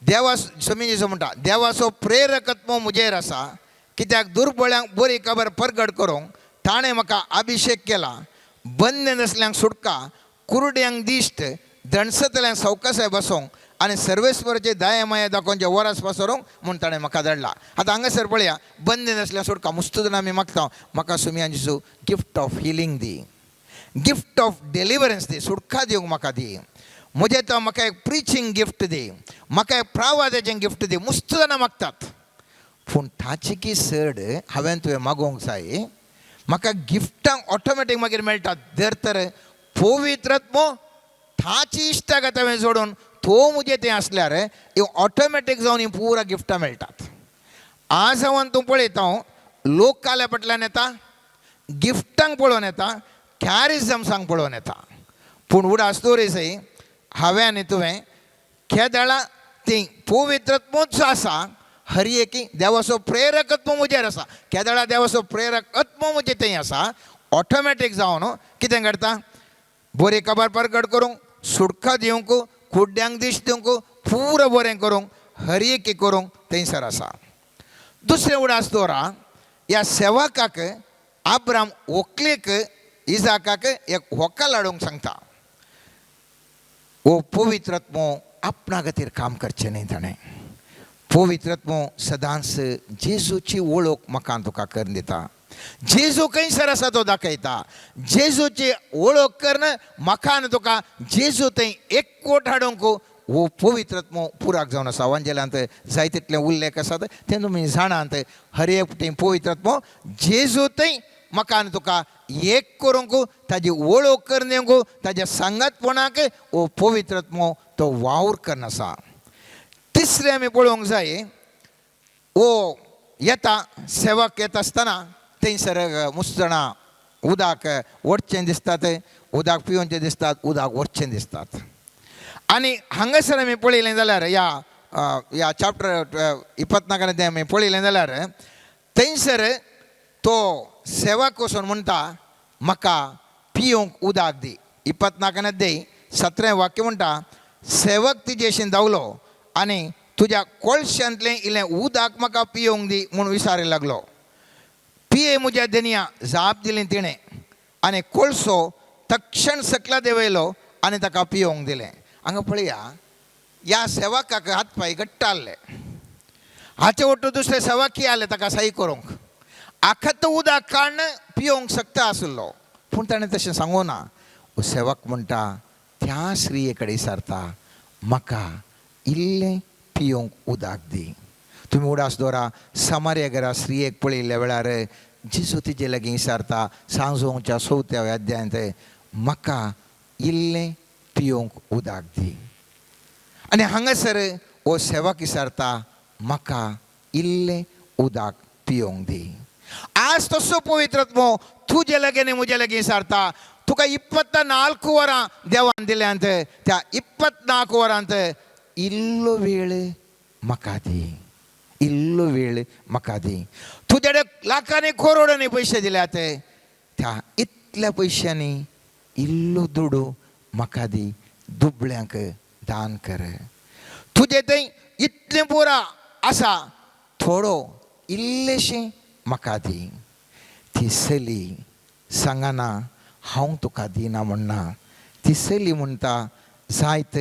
S4: देवा समिजीचो म्हणटा देवाचो प्रेरकत्व म्हजेर आसा कित्याक दुर्बळ्यांक बरी खबर परगट करूंक ताणें म्हाका अभिशेक केला, बंद नासल्यांक सुटका, कुरड्यांक दिश्ट, दणसतल्यांक सवकासाय बसोवंक आनी सर्वेस्वराचे दया माया दाखोवचे वरस पसरोवंक म्हूण ताणें म्हाका धाडला. आतां हांगासर पळया, बंद नासल्यार सुटका मुस्तू जाणां आमी मागता म्हाका सुमयान जेजू गिफ्ट ऑफ हिलींग दी, गिफ्ट ऑफ डिलिवरन्स दी, सुटका दिवंक म्हाका दी, म्हजें तो म्हाका एक प्रिचींग गिफ्ट दी, म्हाका एक प्रावादाचें गिफ्ट दी, मुस्तू जाणां मागतात. पूण ताची की चड हांवें तुवें मागोवंक जाय, म्हाका गिफ्टांक ऑटोमॅटीक मागीर मेळटा. जर तर पवित्र आत्मो ताची इश्टागत हांवें जोडून तो म्हजें तें आसल्यार ह्यो ऑटोमॅटीक जावन हीं पुरा गिफ्टां मेळटात. आज हांव तूं पळयता हांव लोक काल्या फाटल्यान येता, गिफ्टांक पळोवन येता, कॅरिजम्सांक पळोवन येता. पूण उडास दवरी सय हांवें आनी तुवें केदळा ती पवित्र आत्मोच आसा, हर एकी देवाचो प्रेरकत्व म्हजेर आसा, केदळा देवाचो प्रेरकत्व म्हजें थंय आसा, ऑटोमॅटीक जावन कितें करता, बरी खबर परगट करूंक, सुटका दिवंक, कुड्ड्यांक दीश दिवंक, पुरो बरें करूंक, हर एकी करूंक थंयसर आसा. दुसरें उडास दवरा, ह्या सेवकाक आब्राम व्हंकलेक इजाकाक एक व्हंकल हाडूंक सांगता. हो पवित्र आत्मो आपणा खातीर काम करचें न्ही, ताणें पवित्र आत्मो सदांच जेजूची वळख म्हाका तुका करून दिता, जेजू खंयसर आसा तो दाखयता, जेजूची वळख करून म्हाका आनी तुका जेजू थंय एकवट हाडूंक हो पवित्र आत्मो पुराक जावन आसा. वांजेलांत जाय तितले उल्लेख आसात ते तुमी जाणात. हर एक फावटी पवित्र आत्मो जेजू थंय म्हाका आनी तुका एक करूंक, ताजी वळख करून दिवंक, ताज्या सांगातपणाक हो पवित्र आत्मो तो वावर करून आसा. तिसरें आमी पळोवंक जाय, हो येता सेवक येता आसतना थंयसर मुस्त जाणां उदक ओडचें दिसतात, उदक पिवचें दिसतात, उदक ओडचें दिसतात. आनी हांगासर आमी पळयलें जाल्यार ह्या ह्या चॅप्टर 24 तें आमी पळयलें जाल्यार थंयसर तो सेवक वचून म्हणटा म्हाका पिवंक उदक दी. 24 17 वाक्य म्हणटा, सेवक तिजेशीन धांवलो आनी तुज्या कोळशांतलें इल्लें उदक म्हाका पिवंक दी म्हूण विचारूंक लागलो. पिये म्हज्या धनया, जाप दिली तिणें, आनी कोळसो तक्षण सकला देंवयलो आनी ताका पिवंक दिलें. हांगा पळया, ह्या सेवकाक हात पांय घट्ट आहले, हाचे वट्टू दुसरे सेवकी आसले ताका सही करूंक, आखत उदक काडून पिवंक शकता आशिल्लो, पूण ताणें तशें सांगूं ना. सेवक म्हणटा त्या स्त्रिये कडेन विचारता म्हाका इल्लें पिवंक उदक दी. तुमी उडास दवरा, समार्या घरा स्त्रियेक पळयल्ल्या वेळार जेजू तिजे लागीं विचारता सांजोवच्या 4 अध्यायांत म्हाका इल्लें पिवंक उदक दी. आनी हांगासर हो सेवक विचारता म्हाका इल्लें उदक पिवंक दी. आज तसो पवित्र आत्मो तुजे लागीं आनी म्हजे लागीं विचारता, तुका 24 वरां देवान दिल्यांत, त्या 24 वरांत इल्लो वेळ म्हाका दी, इल्लो वेळ म्हाका दी. तुजे कडेन लाखांनी करोडांनी पयशे दिल्यात, त्या इतल्या पयशांनी इल्लो दुडू म्हाका दी, दुबळ्यांक दान कर. तुजे थंय इतलें पुरा आसा, थोडो इल्लेशें म्हाका दी. ती चली सांगना हांव तुका दिना म्हणना, ती चली म्हणटा जायत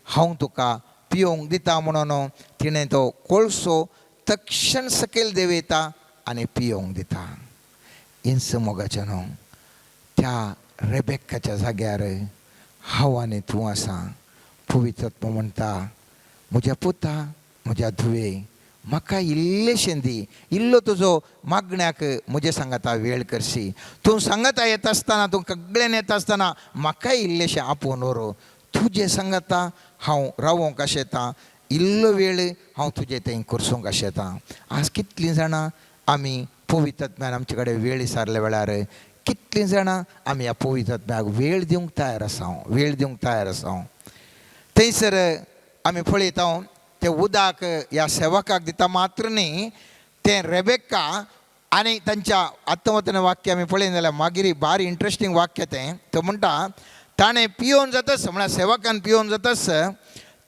S4: हांव तुका पिवंक दिता म्हणून तिणें तो कोळसो तक्षण सकयल देंवयता आनी पिवंक दिता. इंच मोगाचें न्हू, त्या रेबेकाच्या जाग्यार हांव आनी तूं आसा. पवित्र आत्मो म्हणटा म्हज्या पुता, म्हज्या धुवे, म्हाका इल्लेशें दी, इल्लो तुजो मागण्याक म्हजें सांगाता वेळ करशी. तूं सांगाता येता आसतना, तूं सगळ्यान येता आसतना म्हाकाय इल्लेशें आपोवन व्हर. तुजें सांगाता हांव रावोंक आशेता. इल्लो वेळ हांव तुजे थंय करसूंक आशेतां. आज कितलीं जाणां आमी पवित्र आत्म्यान आमचे कडेन वेळ विचारल्या वेळार कितलीं जाणां आमी ह्या पवित्र आत्म्याक वेळ दिवंक तयार आसा, वेळ दिवंक तयार आसा. थंयसर आमी पळयता तें उदक ह्या सेवकाक दिता मात्र न्ही, तें रेबेक्का आनी तांच्या आत्मवतन वाक्य आमी पळयन जाल्यार मागीर भारी इंट्रस्टींग वाक्य तें. तो म्हणटा ताणें पियोवन जातच, म्हळ्यार सेवकान पियोवन जातच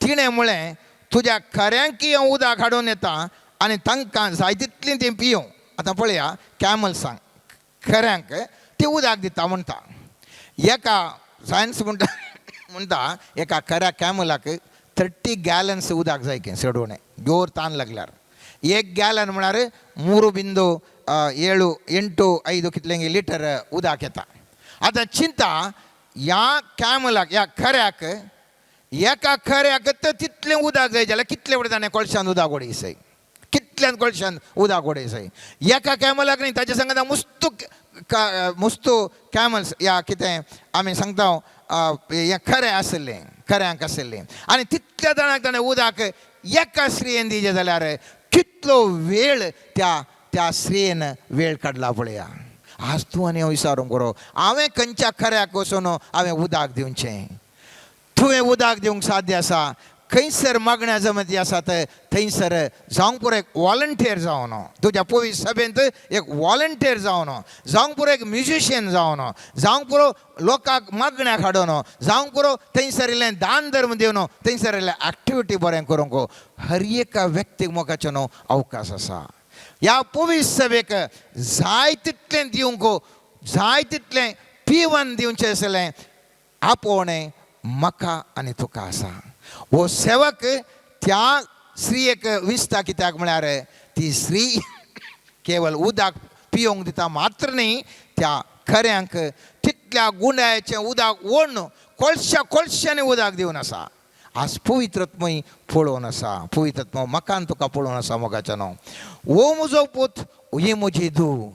S4: तिणें म्हळें तुज्या खऱ्यांकी हांव उदक हाडून येता आनी तांकां जाय तितलीं तीं पियों. आतां पळया कॅमल्सांक खऱ्यांक ती उदक दिता म्हणटा. एका सायन्स म्हणटा म्हणटा एका खऱ्या कॅमलाक 30 गॅलन्स उदक जाय की चडोवणें जोर तान लागल्यार. 1 गॅलन म्हळ्यार 3.7 8 5 कितलें लिटर उदक येता. आतां चिंता ह्या कॅमलाक ह्या खऱ्याक एका खऱ्याक तर तितलें उदक जाय जाल्यार कितलें फुडें ताणें कोळशान उदक उडयसय, कितल्यान कोळशान उदक उडयसय. एका कॅमलाक न्ही, ताच्या सांगता मुस्तू मुस्तू कॅमल्स या कितें आमी सांगता हें खरें आशिल्लें, खऱ्यांक आशिल्लें. आनी तितल्या जाणांक ताणें उदक एका स्त्रियेन दिजें जाल्यार कितलो वेळ त्या त्या स्त्रियेन वेळ काडला पळया. आज तूं आनी हांव विचारूंक बरो, हांवें खंयच्या खऱ्याक वचून हांवें उदक दिवचें? तुवें उदक दिवंक साध्य आसा. खंयसर मागण्या जमती आसात थंयसर जावंक पुरो एक वॉलंटियर जावन, तुज्या पवित्र सभेंत एक वॉलंटियर जावन, जावंक पुरो एक म्युजिशियन जावन, जावंक पुरो लोकांक मागण्याक हाडून, जावंक पुरो थंयसर इल्लें दान धर्म दिवन, थंयसर इल्लें एक्टिविटी बरें करूंक हर एका व्यक्तीक मोगाचो न्हू अवकाश आसा. ह्या पवित्र सभेक जाय तितलें दिवंक, जाय तितलें पिवन दिवचें आसलें आपोवणें म्हाका आनी तुका आसा. हो सेवक त्या स्त्रियेक विसता, कित्याक म्हळ्यार ती स्त्री केवल उदक पियोंक दिता मात्र न्ही, त्या खऱ्यांक तितल्या गुंडायचें उदक ओडून कोळश्या कोळश्यांनी उदक दिवन आसा. आज पवित्रत्मय पळोवन आसा, पवित्रत्म म्हाका आनी तुका पळोवन आसा. मोगाच्या न्हू, हो म्हजो पूत, ही म्हजी धूव,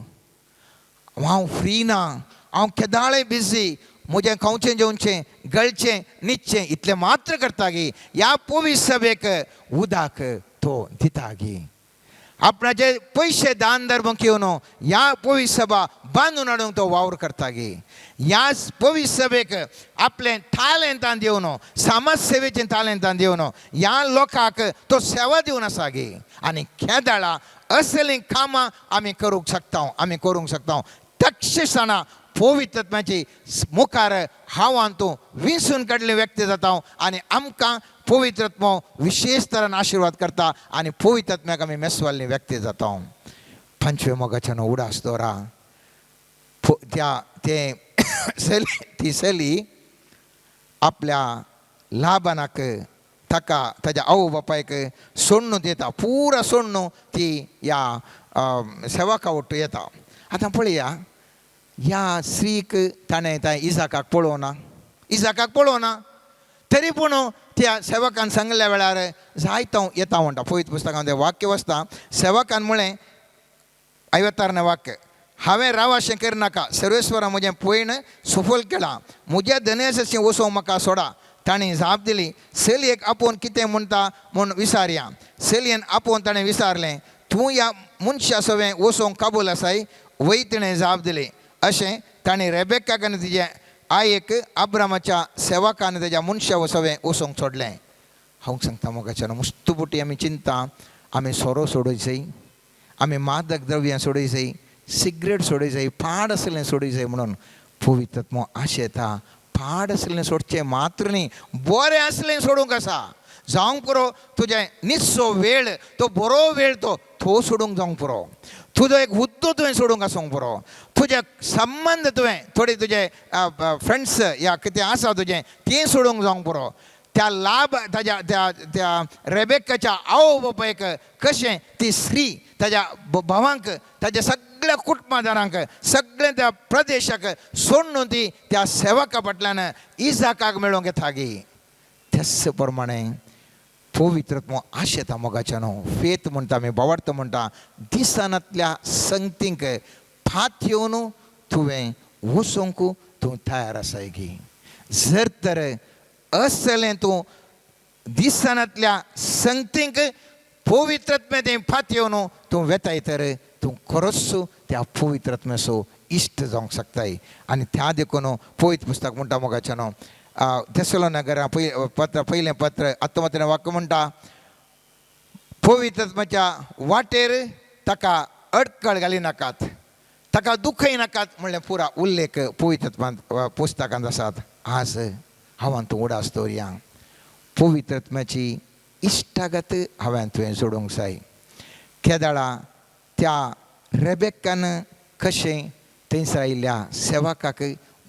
S4: हांव फ्री ना, हांव केदाळे बिजी, म्हजें खावचें जेवचें गळचें न्हिदचें इतलें मात्र करता गी. ह्या पवित्र सभेक उदक तो दिता गी, आपणाचे पयशे दान धर्म घेवन ह्या पवित्र सभा बांदून हाडूंक तो वावर करता गी. ह्या पवित्र सभेक आपलें तालेंतां दिवन, समाज सेवेचें तालेंतां दिवन ह्या लोकांक तो सेवा दिवन आसा गी. आनी केदाळा असलीं कामां आमी करूंक शकता, आमी करूंक शकता. तक्षणां पवित्रत्वाची मुखार हांव तूं विंचून काडले व्यक्ती जाता आनी आमकां पवित्रत्व विशेश तरान आशिर्वाद करता आनी पवित्रत्म्याक आमी मेसवाल्ली व्यक्ती जाता. पंचवे मोगाच्यान उडास दवरा. त्या ते चली ती चली आपल्या लाभानाक ताका ताज्या आवय बापायक सोडून येता, पुरा सोडून ती ह्या सेवका वट्टू येता. आतां पळया ह्या स्त्रीक ताणें त्या इजाकाक पळोवना, इजाकाक पळोवना, तरी पूण त्या सेवकान सांगल्या वेळार जायतो येता म्हणटा. पवित्र पुस्तकांत तें वाक्य वचता. सेवकान म्हळें, 56 वाक्य, हांवें रावाशें करनाका, सर्वेस्वरा म्हजें पयण सफल केलां, म्हज्या धनयाचें वचोवंक म्हाका सोडा. ताणें जाप दिली, चलयेक आपोवन कितें म्हणटा म्हूण विचारया. चलयेन आपोवन ताणें विचारलें, तूं ह्या मनशा सवें वचोंक कबूल आसाय? वय, तिणें जाप दिली. अशें ताणें रेबेकाक आनी तिजे आयेक अब्रामाच्या सेवकान आनी तेज्या मनशा सवें वचोंक सोडलें. हांव सांगता मोगाच्यान, मुस्तू पुटी आमी चिंता, आमी सोरो सोडयचय, आमी मादक द्रव्यां सोडयचय, सिगरेट सोडयचय, पाड आसलें सोडयचय म्हणून. पवित्रत्व आशेता पाड आसलें सोडचें मात्र न्ही, बरें आसलें सोडूंक आसा. जावंक पुरो तुजें निस्सो वेळ, तो बरो वेळ तो तो सोडूंक जावंक पुरो. तुजो एक हुद्दो तुवें सोडूंक आसूंक पुरो. तुजे संबंद तुवें थोडे तुजे फ्रेंड्स या कितें आसा तुजें तें सोडूंक जावंक पुरो. त्या लाभ ताज्या त्या त्या रेबेकाच्या आवय बापायक कशें ती स्त्री ताज्या भावांक, ताज्या सगळ्या कुटुंबादारांक, सगळ्या त्या प्रदेशाक सोडून ती त्या सेवका फाटल्यान इजाकाक मेळोवंक येता गी. त्याच प्रमाणे पवित्रत्व आशेता मोगाच्या न्हू. फेत म्हणटा आमी, भावार्थ म्हणटा, दिसनातल्या संगतींक फात येवन तुवें वचोंक तूं तयार आसाय गी. जर तर असलें तूं दिसनातल्या संगतींक पवित्रत्मे तें फात येवन तूं वेताय तर तूं खरोच त्या पवित्रत्म्याचो इश्ट जावंक शकताय. आनी त्या देखून पवित्र पुस्तक म्हणटा मोगाचें न्हू थेसलोनिकरां पत्र पयलें पत्र आत्महत्या वाक्य म्हणटा, पवित्रत्माच्या वाटेर ताका अडकळ घाली नाकात, ताका दुखय नाकात म्हणलें पुरा उल्लेख पवित्रत्मांत पुस्तकांत आसात. आज हांवें तूं उडास दवरया, पवित्रत्म्याची इश्टागत हांवें तुवें जोडूंक जाय. केदळा त्या रेबेक्कान कशें थंयसर आयिल्ल्या सेवकाक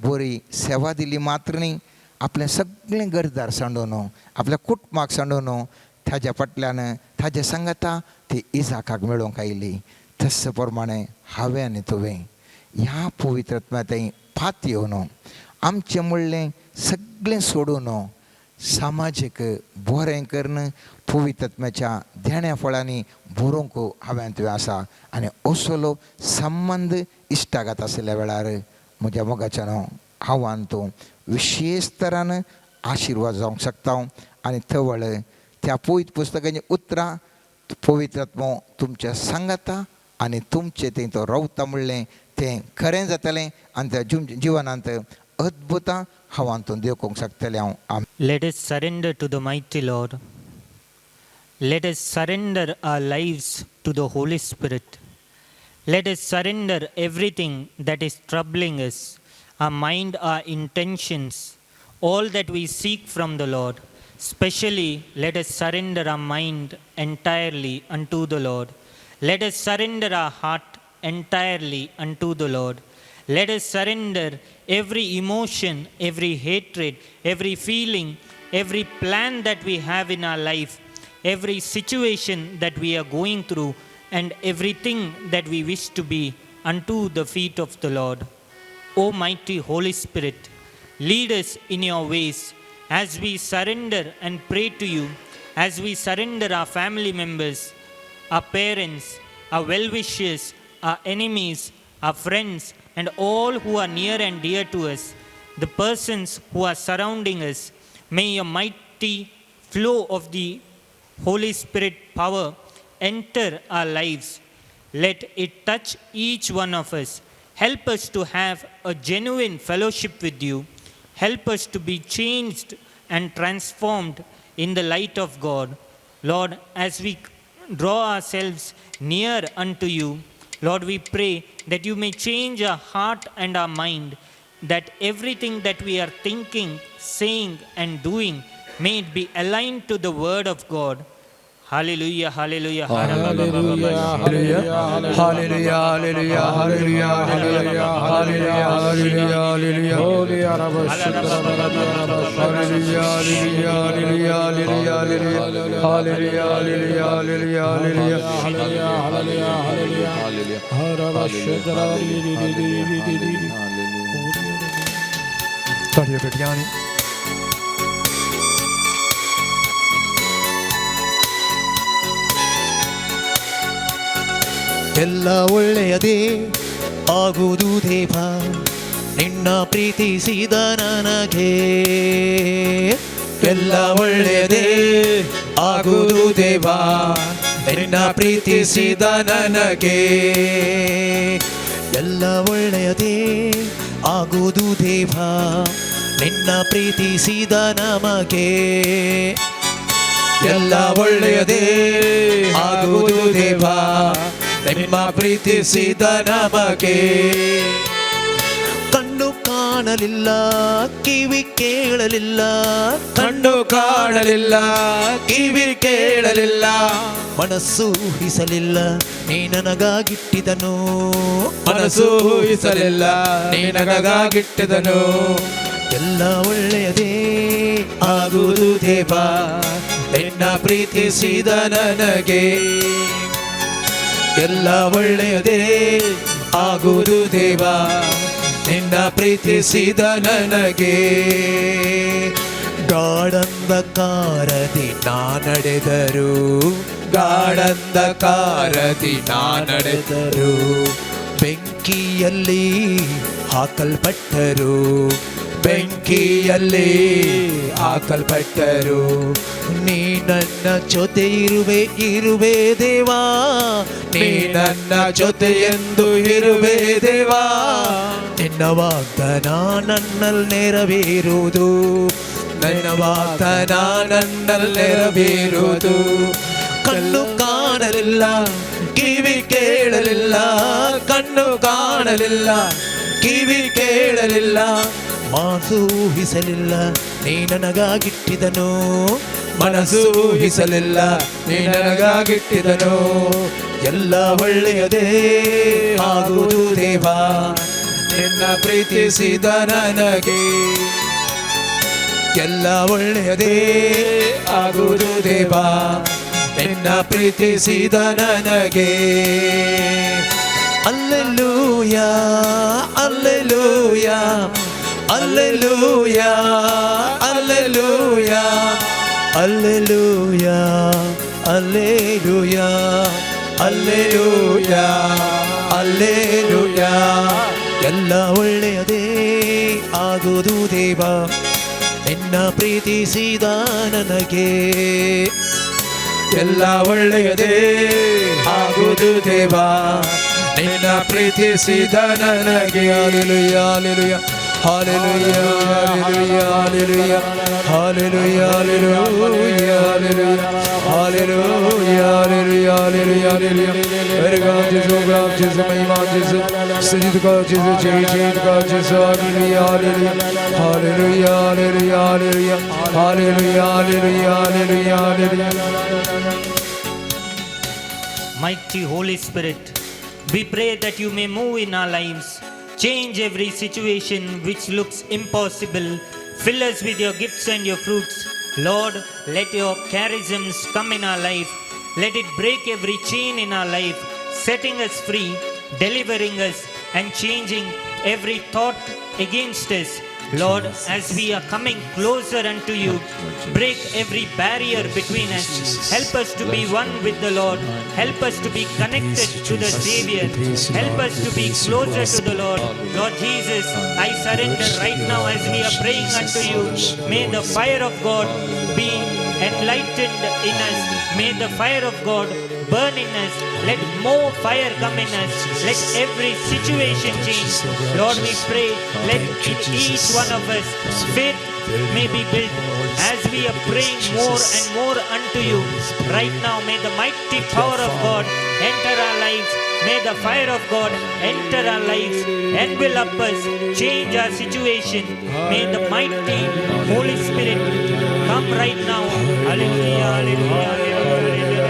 S4: बरी सेवा दिली मात्र न्ही, आपलें सगळें गरदार सांडून आपल्या कुटुंबाक सांडून ताज्या फाटल्यान ताज्या सांगाता ती इजाकाक मेळोवंक आयली. तस प्रमाणे हांवें आनी तुवें ह्या पवित्रत्म्या थंय फात येवन आमचें म्हणलें सगळें सोडून सामाजीक बरें करून पवित्रत्म्याच्या देण्या फळांनी बरोवंक हांवें तुवें आसा. आनी असलो संबंद इश्टागत आशिल्ल्या वेळार म्हज्या मोगाच्यान हांव आनी तूं विशेश तरान आशिर्वाद जावंक शकता. आनी तवळ त्या पवित्र पुस्तकाचीं उतरां पवित्रात्मो तुमच्या सांगाता आनी तुमचें थंय तो रावता म्हणलें तें खरें जातलें आनी त्या जिवनांत अद्भुतां हांव आनी तूं देखूंक शकतलें हांव.
S5: Let us surrender to the mighty Lord. Let us surrender our lives to the Holy Spirit. Let us surrender everything that is troubling us, our mind, our intentions, all that we seek from the Lord. Especially, let us surrender our mind entirely unto the Lord. Let us surrender our heart entirely unto the Lord. Let us surrender every emotion, every hatred, every feeling, every plan that we have in our life, every situation that we are going through, and everything that we wish to be unto the feet of the Lord. O mighty Holy Spirit, lead us in your ways as we surrender and pray to you, as we surrender our family members, our parents, our well-wishers, our enemies, our friends, and all who are near and dear to us, the persons who are surrounding us. May your mighty flow of the Holy Spirit power enter our lives. Let it touch each one of us. Help us to have a genuine fellowship with you. Help us to be changed and transformed in the light of God. Lord, as we draw ourselves near unto you, Lord, we pray that you may change our heart and our mind, that everything that we are thinking, saying, and doing, may it be aligned to the word of God. Hallelujah, hallelujah,
S1: hallelujah, hallelujah, hallelujah, hallelujah, hallelujah, hallelujah, hallelujah, hallelujah, hallelujah, hallelujah, hallelujah, hallelujah. ਤੁਹਾਡੀਆਂ ਬੇਟੀਆਂ ਨੇ।
S6: ಎಲ್ಲ ಒಳ್ಳೆಯದೇ ಆಗುವುದು ದೇವ ನಿನ್ನ ಪ್ರೀತಿಸಿದ ನನಗೆ. ಎಲ್ಲ ಒಳ್ಳೆಯದೇ ಆಗುವುದು ದೇವ ನಿನ್ನ ಪ್ರೀತಿಸಿದ ನನಗೆ. ಎಲ್ಲ ಒಳ್ಳೆಯದೇ ಆಗುವುದು ದೇವ ನಿನ್ನ ಪ್ರೀತಿಸಿದ ನಮಗೆ. ಎಲ್ಲ ಒಳ್ಳೆಯದೇ ಆಗುವುದು ದೇವ ನಿಮ್ಮ ಪ್ರೀತಿಸಿದ ನಮಗೆ. ಕಣ್ಣು ಕಾಣಲಿಲ್ಲ, ಕಿವಿ ಕೇಳಲಿಲ್ಲ, ಕಣ್ಣು ಕಾಣಲಿಲ್ಲ, ಕಿವಿ ಕೇಳಲಿಲ್ಲ, ಮನಸ್ಸು ಊಹಿಸಲಿಲ್ಲ ನೀ ನನಗಾಗಿಟ್ಟಿದನು,
S1: ಮನಸ್ಸು ಊಹಿಸಲಿಲ್ಲ ನೀ ನನಗಾಗಿಟ್ಟಿದನು.
S6: ಎಲ್ಲ ಒಳ್ಳೆಯದೇ ಆಗುವುದು ದೇವ ನಿನ್ನ ಪ್ರೀತಿಸಿದ ನನಗೆ. ಎಲ್ಲ ಒಳ್ಳೆಯದೇ ಆಗುವುದು ದೇವ ನಿನ್ನ ಪ್ರೀತಿಸಿದ ನನಗೆ. ಗಾಢಂಧಕಾರದಿ ನಾ ನಡೆದರು, ಗಾಢಂಧಕಾರದಿ ನಾ ನಡೆದರು, ಬೆಂಕಿಯಲ್ಲಿ ಹಾಕಲ್ಪಟ್ಟರು,
S1: ಬೆಂಕಿಯಲ್ಲಿ ಹಾಕಲ್ಪಟ್ಟರು. ನೀ ನನ್ನ ಜೊತೆ ಇರುವೆ ಇರುವೆ ದೇವಾ, ನೀ ನನ್ನ ಜೊತೆ ಎಂದು ಇರುವೆ ದೇವಾ. ನಿನ್ನ ವಾಗ್ದಾನ ನನ್ನಲ್ಲಿ ನೆರವೇರುವುದು, ನನ್ನ ವಾಗ್ದಾನ ನನ್ನಲ್ಲಿ ನೆರವೇರುವುದು. ಕಣ್ಣು ಕಾಣಲಿಲ್ಲ, ಕಿವಿ ಕೇಳಲಿಲ್ಲ, ಕಣ್ಣು ಕಾಣಲಿಲ್ಲ, ಕಿವಿ ಕೇಳಲಿಲ್ಲ, ಮನಸ್ಸು ಊಹಿಸಲಿಲ್ಲ, ನೀ ನನಗಾಗಿಟ್ಟಿದನು. ಮನಸ್ಸು ಊಹಿಸಲಿಲ್ಲ, ನೀ ನನಗಾಗಿಟ್ಟಿದನು. ಎಲ್ಲ ಒಳ್ಳೆಯದೇ ಆಗುವುದು ದೇವಾ, ನಿನ್ನ ಪ್ರೀತಿಸಿದ ನನಗೆ. ಎಲ್ಲ ಒಳ್ಳೆಯದೇ ಆಗುವುದು ದೇವಾ, ನಿನ್ನ ಪ್ರೀತಿಸಿದ ನನಗೆ. Alleluia, alleluia, alleluia, alleluia, alleluia, alleluia, alleluia, alleluia. ಎಲ್ಲ ಒಳ್ಳೆಯದೇ ಆಗುವುದು ದೇವ, ನಿನ್ನ ಪ್ರೀತಿಸಿದ ನನಗೆ. ಎಲ್ಲ ಒಳ್ಳೆಯದೇ ಆಗುವುದು ದೇವ, ನಿನ್ನ ಪ್ರೀತಿಸಿದ ನನಗೆ. Hallelujah, hallelujah, hallelujah, hallelujah, hallelujah, hallelujah, hallelujah, hallelujah, hallelujah. Hallelujah. Gesù, Gesù, महिमा Gesù, स्तुति Gesù, Jai Jai Gesù, hallelujah, hallelujah, hallelujah, hallelujah, hallelujah, hallelujah, hallelujah, hallelujah.
S5: Mighty Holy Spirit, we pray that you may move in our lives, change every situation which looks impossible, fill us with your gifts and your fruits. Lord, let your charisms come in our life. Let it break every chain in our life, setting us free, delivering us, and changing every thought against us. Lord, as we are coming closer unto you, break every barrier between us. Help us to be one with the Lord. Help us to be connected to the Savior. Help us to be closer to the Lord. Lord Jesus, I surrender right now as we are praying unto you. May the fire of God be enlightened in us. May the fire of God burn in us. Let more fire come in us. Let every situation change. Lord, we pray, let in each one of us faith may be built as we are praying more and more unto you. Right now, may the mighty power of God enter our lives. May the fire of God enter our lives, envelop us, change our situation. May the mighty Holy Spirit come right now. Hallelujah, hallelujah, hallelujah.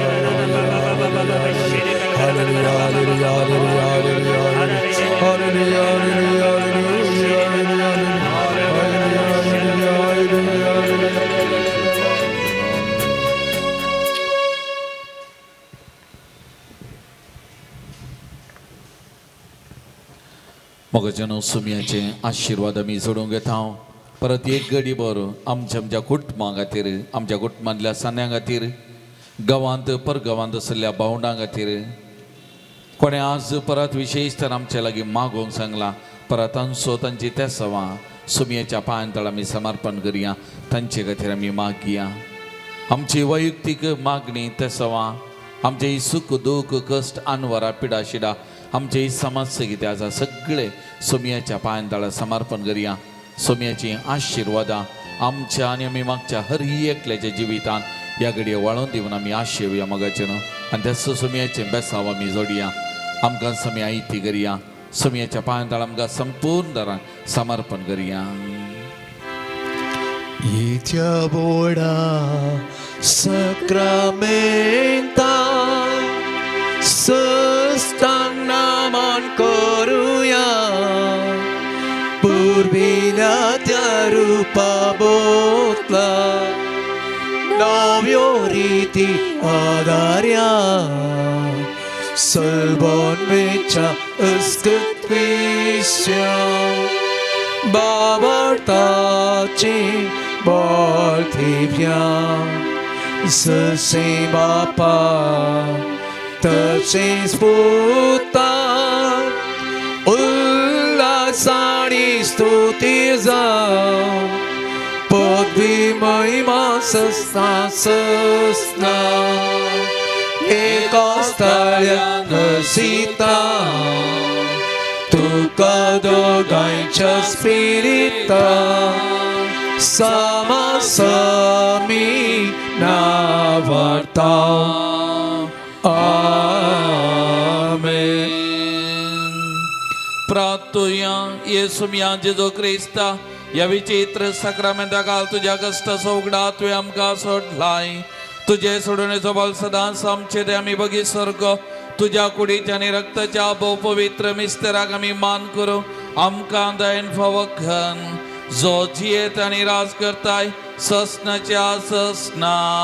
S1: Hallelujah, hallelujah, hallelujah, hallelujah, hallelujah, hallelujah, hallelujah, hallelujah.
S2: मोगाच्यानो, सुमयाचे आशिर्वाद आमी जोडूंक घेता. परत एक घडी बरो आमच्या आमच्या कुटुंबा खातीर, आमच्या कुटुंबांतल्या सान्यां खातीर, गांवांत परगांवांत आशिल्ल्या भावंडां खातीर, कोणें आज परत विशेश तर आमच्या लागीं मागोवंक सांगलां, परत तांचो तांची तेसवां सुमयेच्या पांयां आमी समर्पण करया. तांचे खातीर आमी मागया. आमची वैयक्तीक मागणी तेसवां, आमचे सुख दुःख कश्ट आनवरा पिडा शिडा, आमचे समस्या कितें आसा सगळे सोमयाच्या पांयां समर्पण करया. सोमयाची आशिर्वादां आमच्या आनी आमी मागच्या हर एकल्याच्या जिवितान ह्या घडये वाळोवन दिवन आमी आशेवया मोगाचें न्हू. आनी त्याच सोमयाचें बेसांव आमी जोडया. आमकां समी आयती करया. सोमयाच्या पांयां आमकां संपूर्ण दरान समर्पण करया.
S1: येत्या बोडा सक्रामेंता सस्तांग नमन करूया, पुर्विल्या त्या रूपा बोतला नव्यो रीती आदार्या, सलबोन वेच्या अस्कत्विश्या बाबर्ताची बोलथिव्या, जसे बापा तसेच पुता उल्हासाने स्तुतिया. जावं पदवी महिमा सस्ना सस्ना एका स्थळ्या नसिता तुका दोगांयच्या स्पिरिता सामा सामी नावाडता. आमेन.
S2: प्रार्थुया. येसुमिया जेजू क्रिस्ता, ह्या विचित्र साक्रामेंता काल तुज्या कश्टाचो उगडा तुवें आमकां सोडलाय. तुजे सोडणेचो बल सदांच आमचे ते आमी बगी सर्ग तुज्या कुडीच्या आनी रक्ताच्या भोव पवित्र मिस्तराक आमी मान करूं आमकां दयन फावो घन, जो जियेत आनी राज करताय ससनाच्या ससना.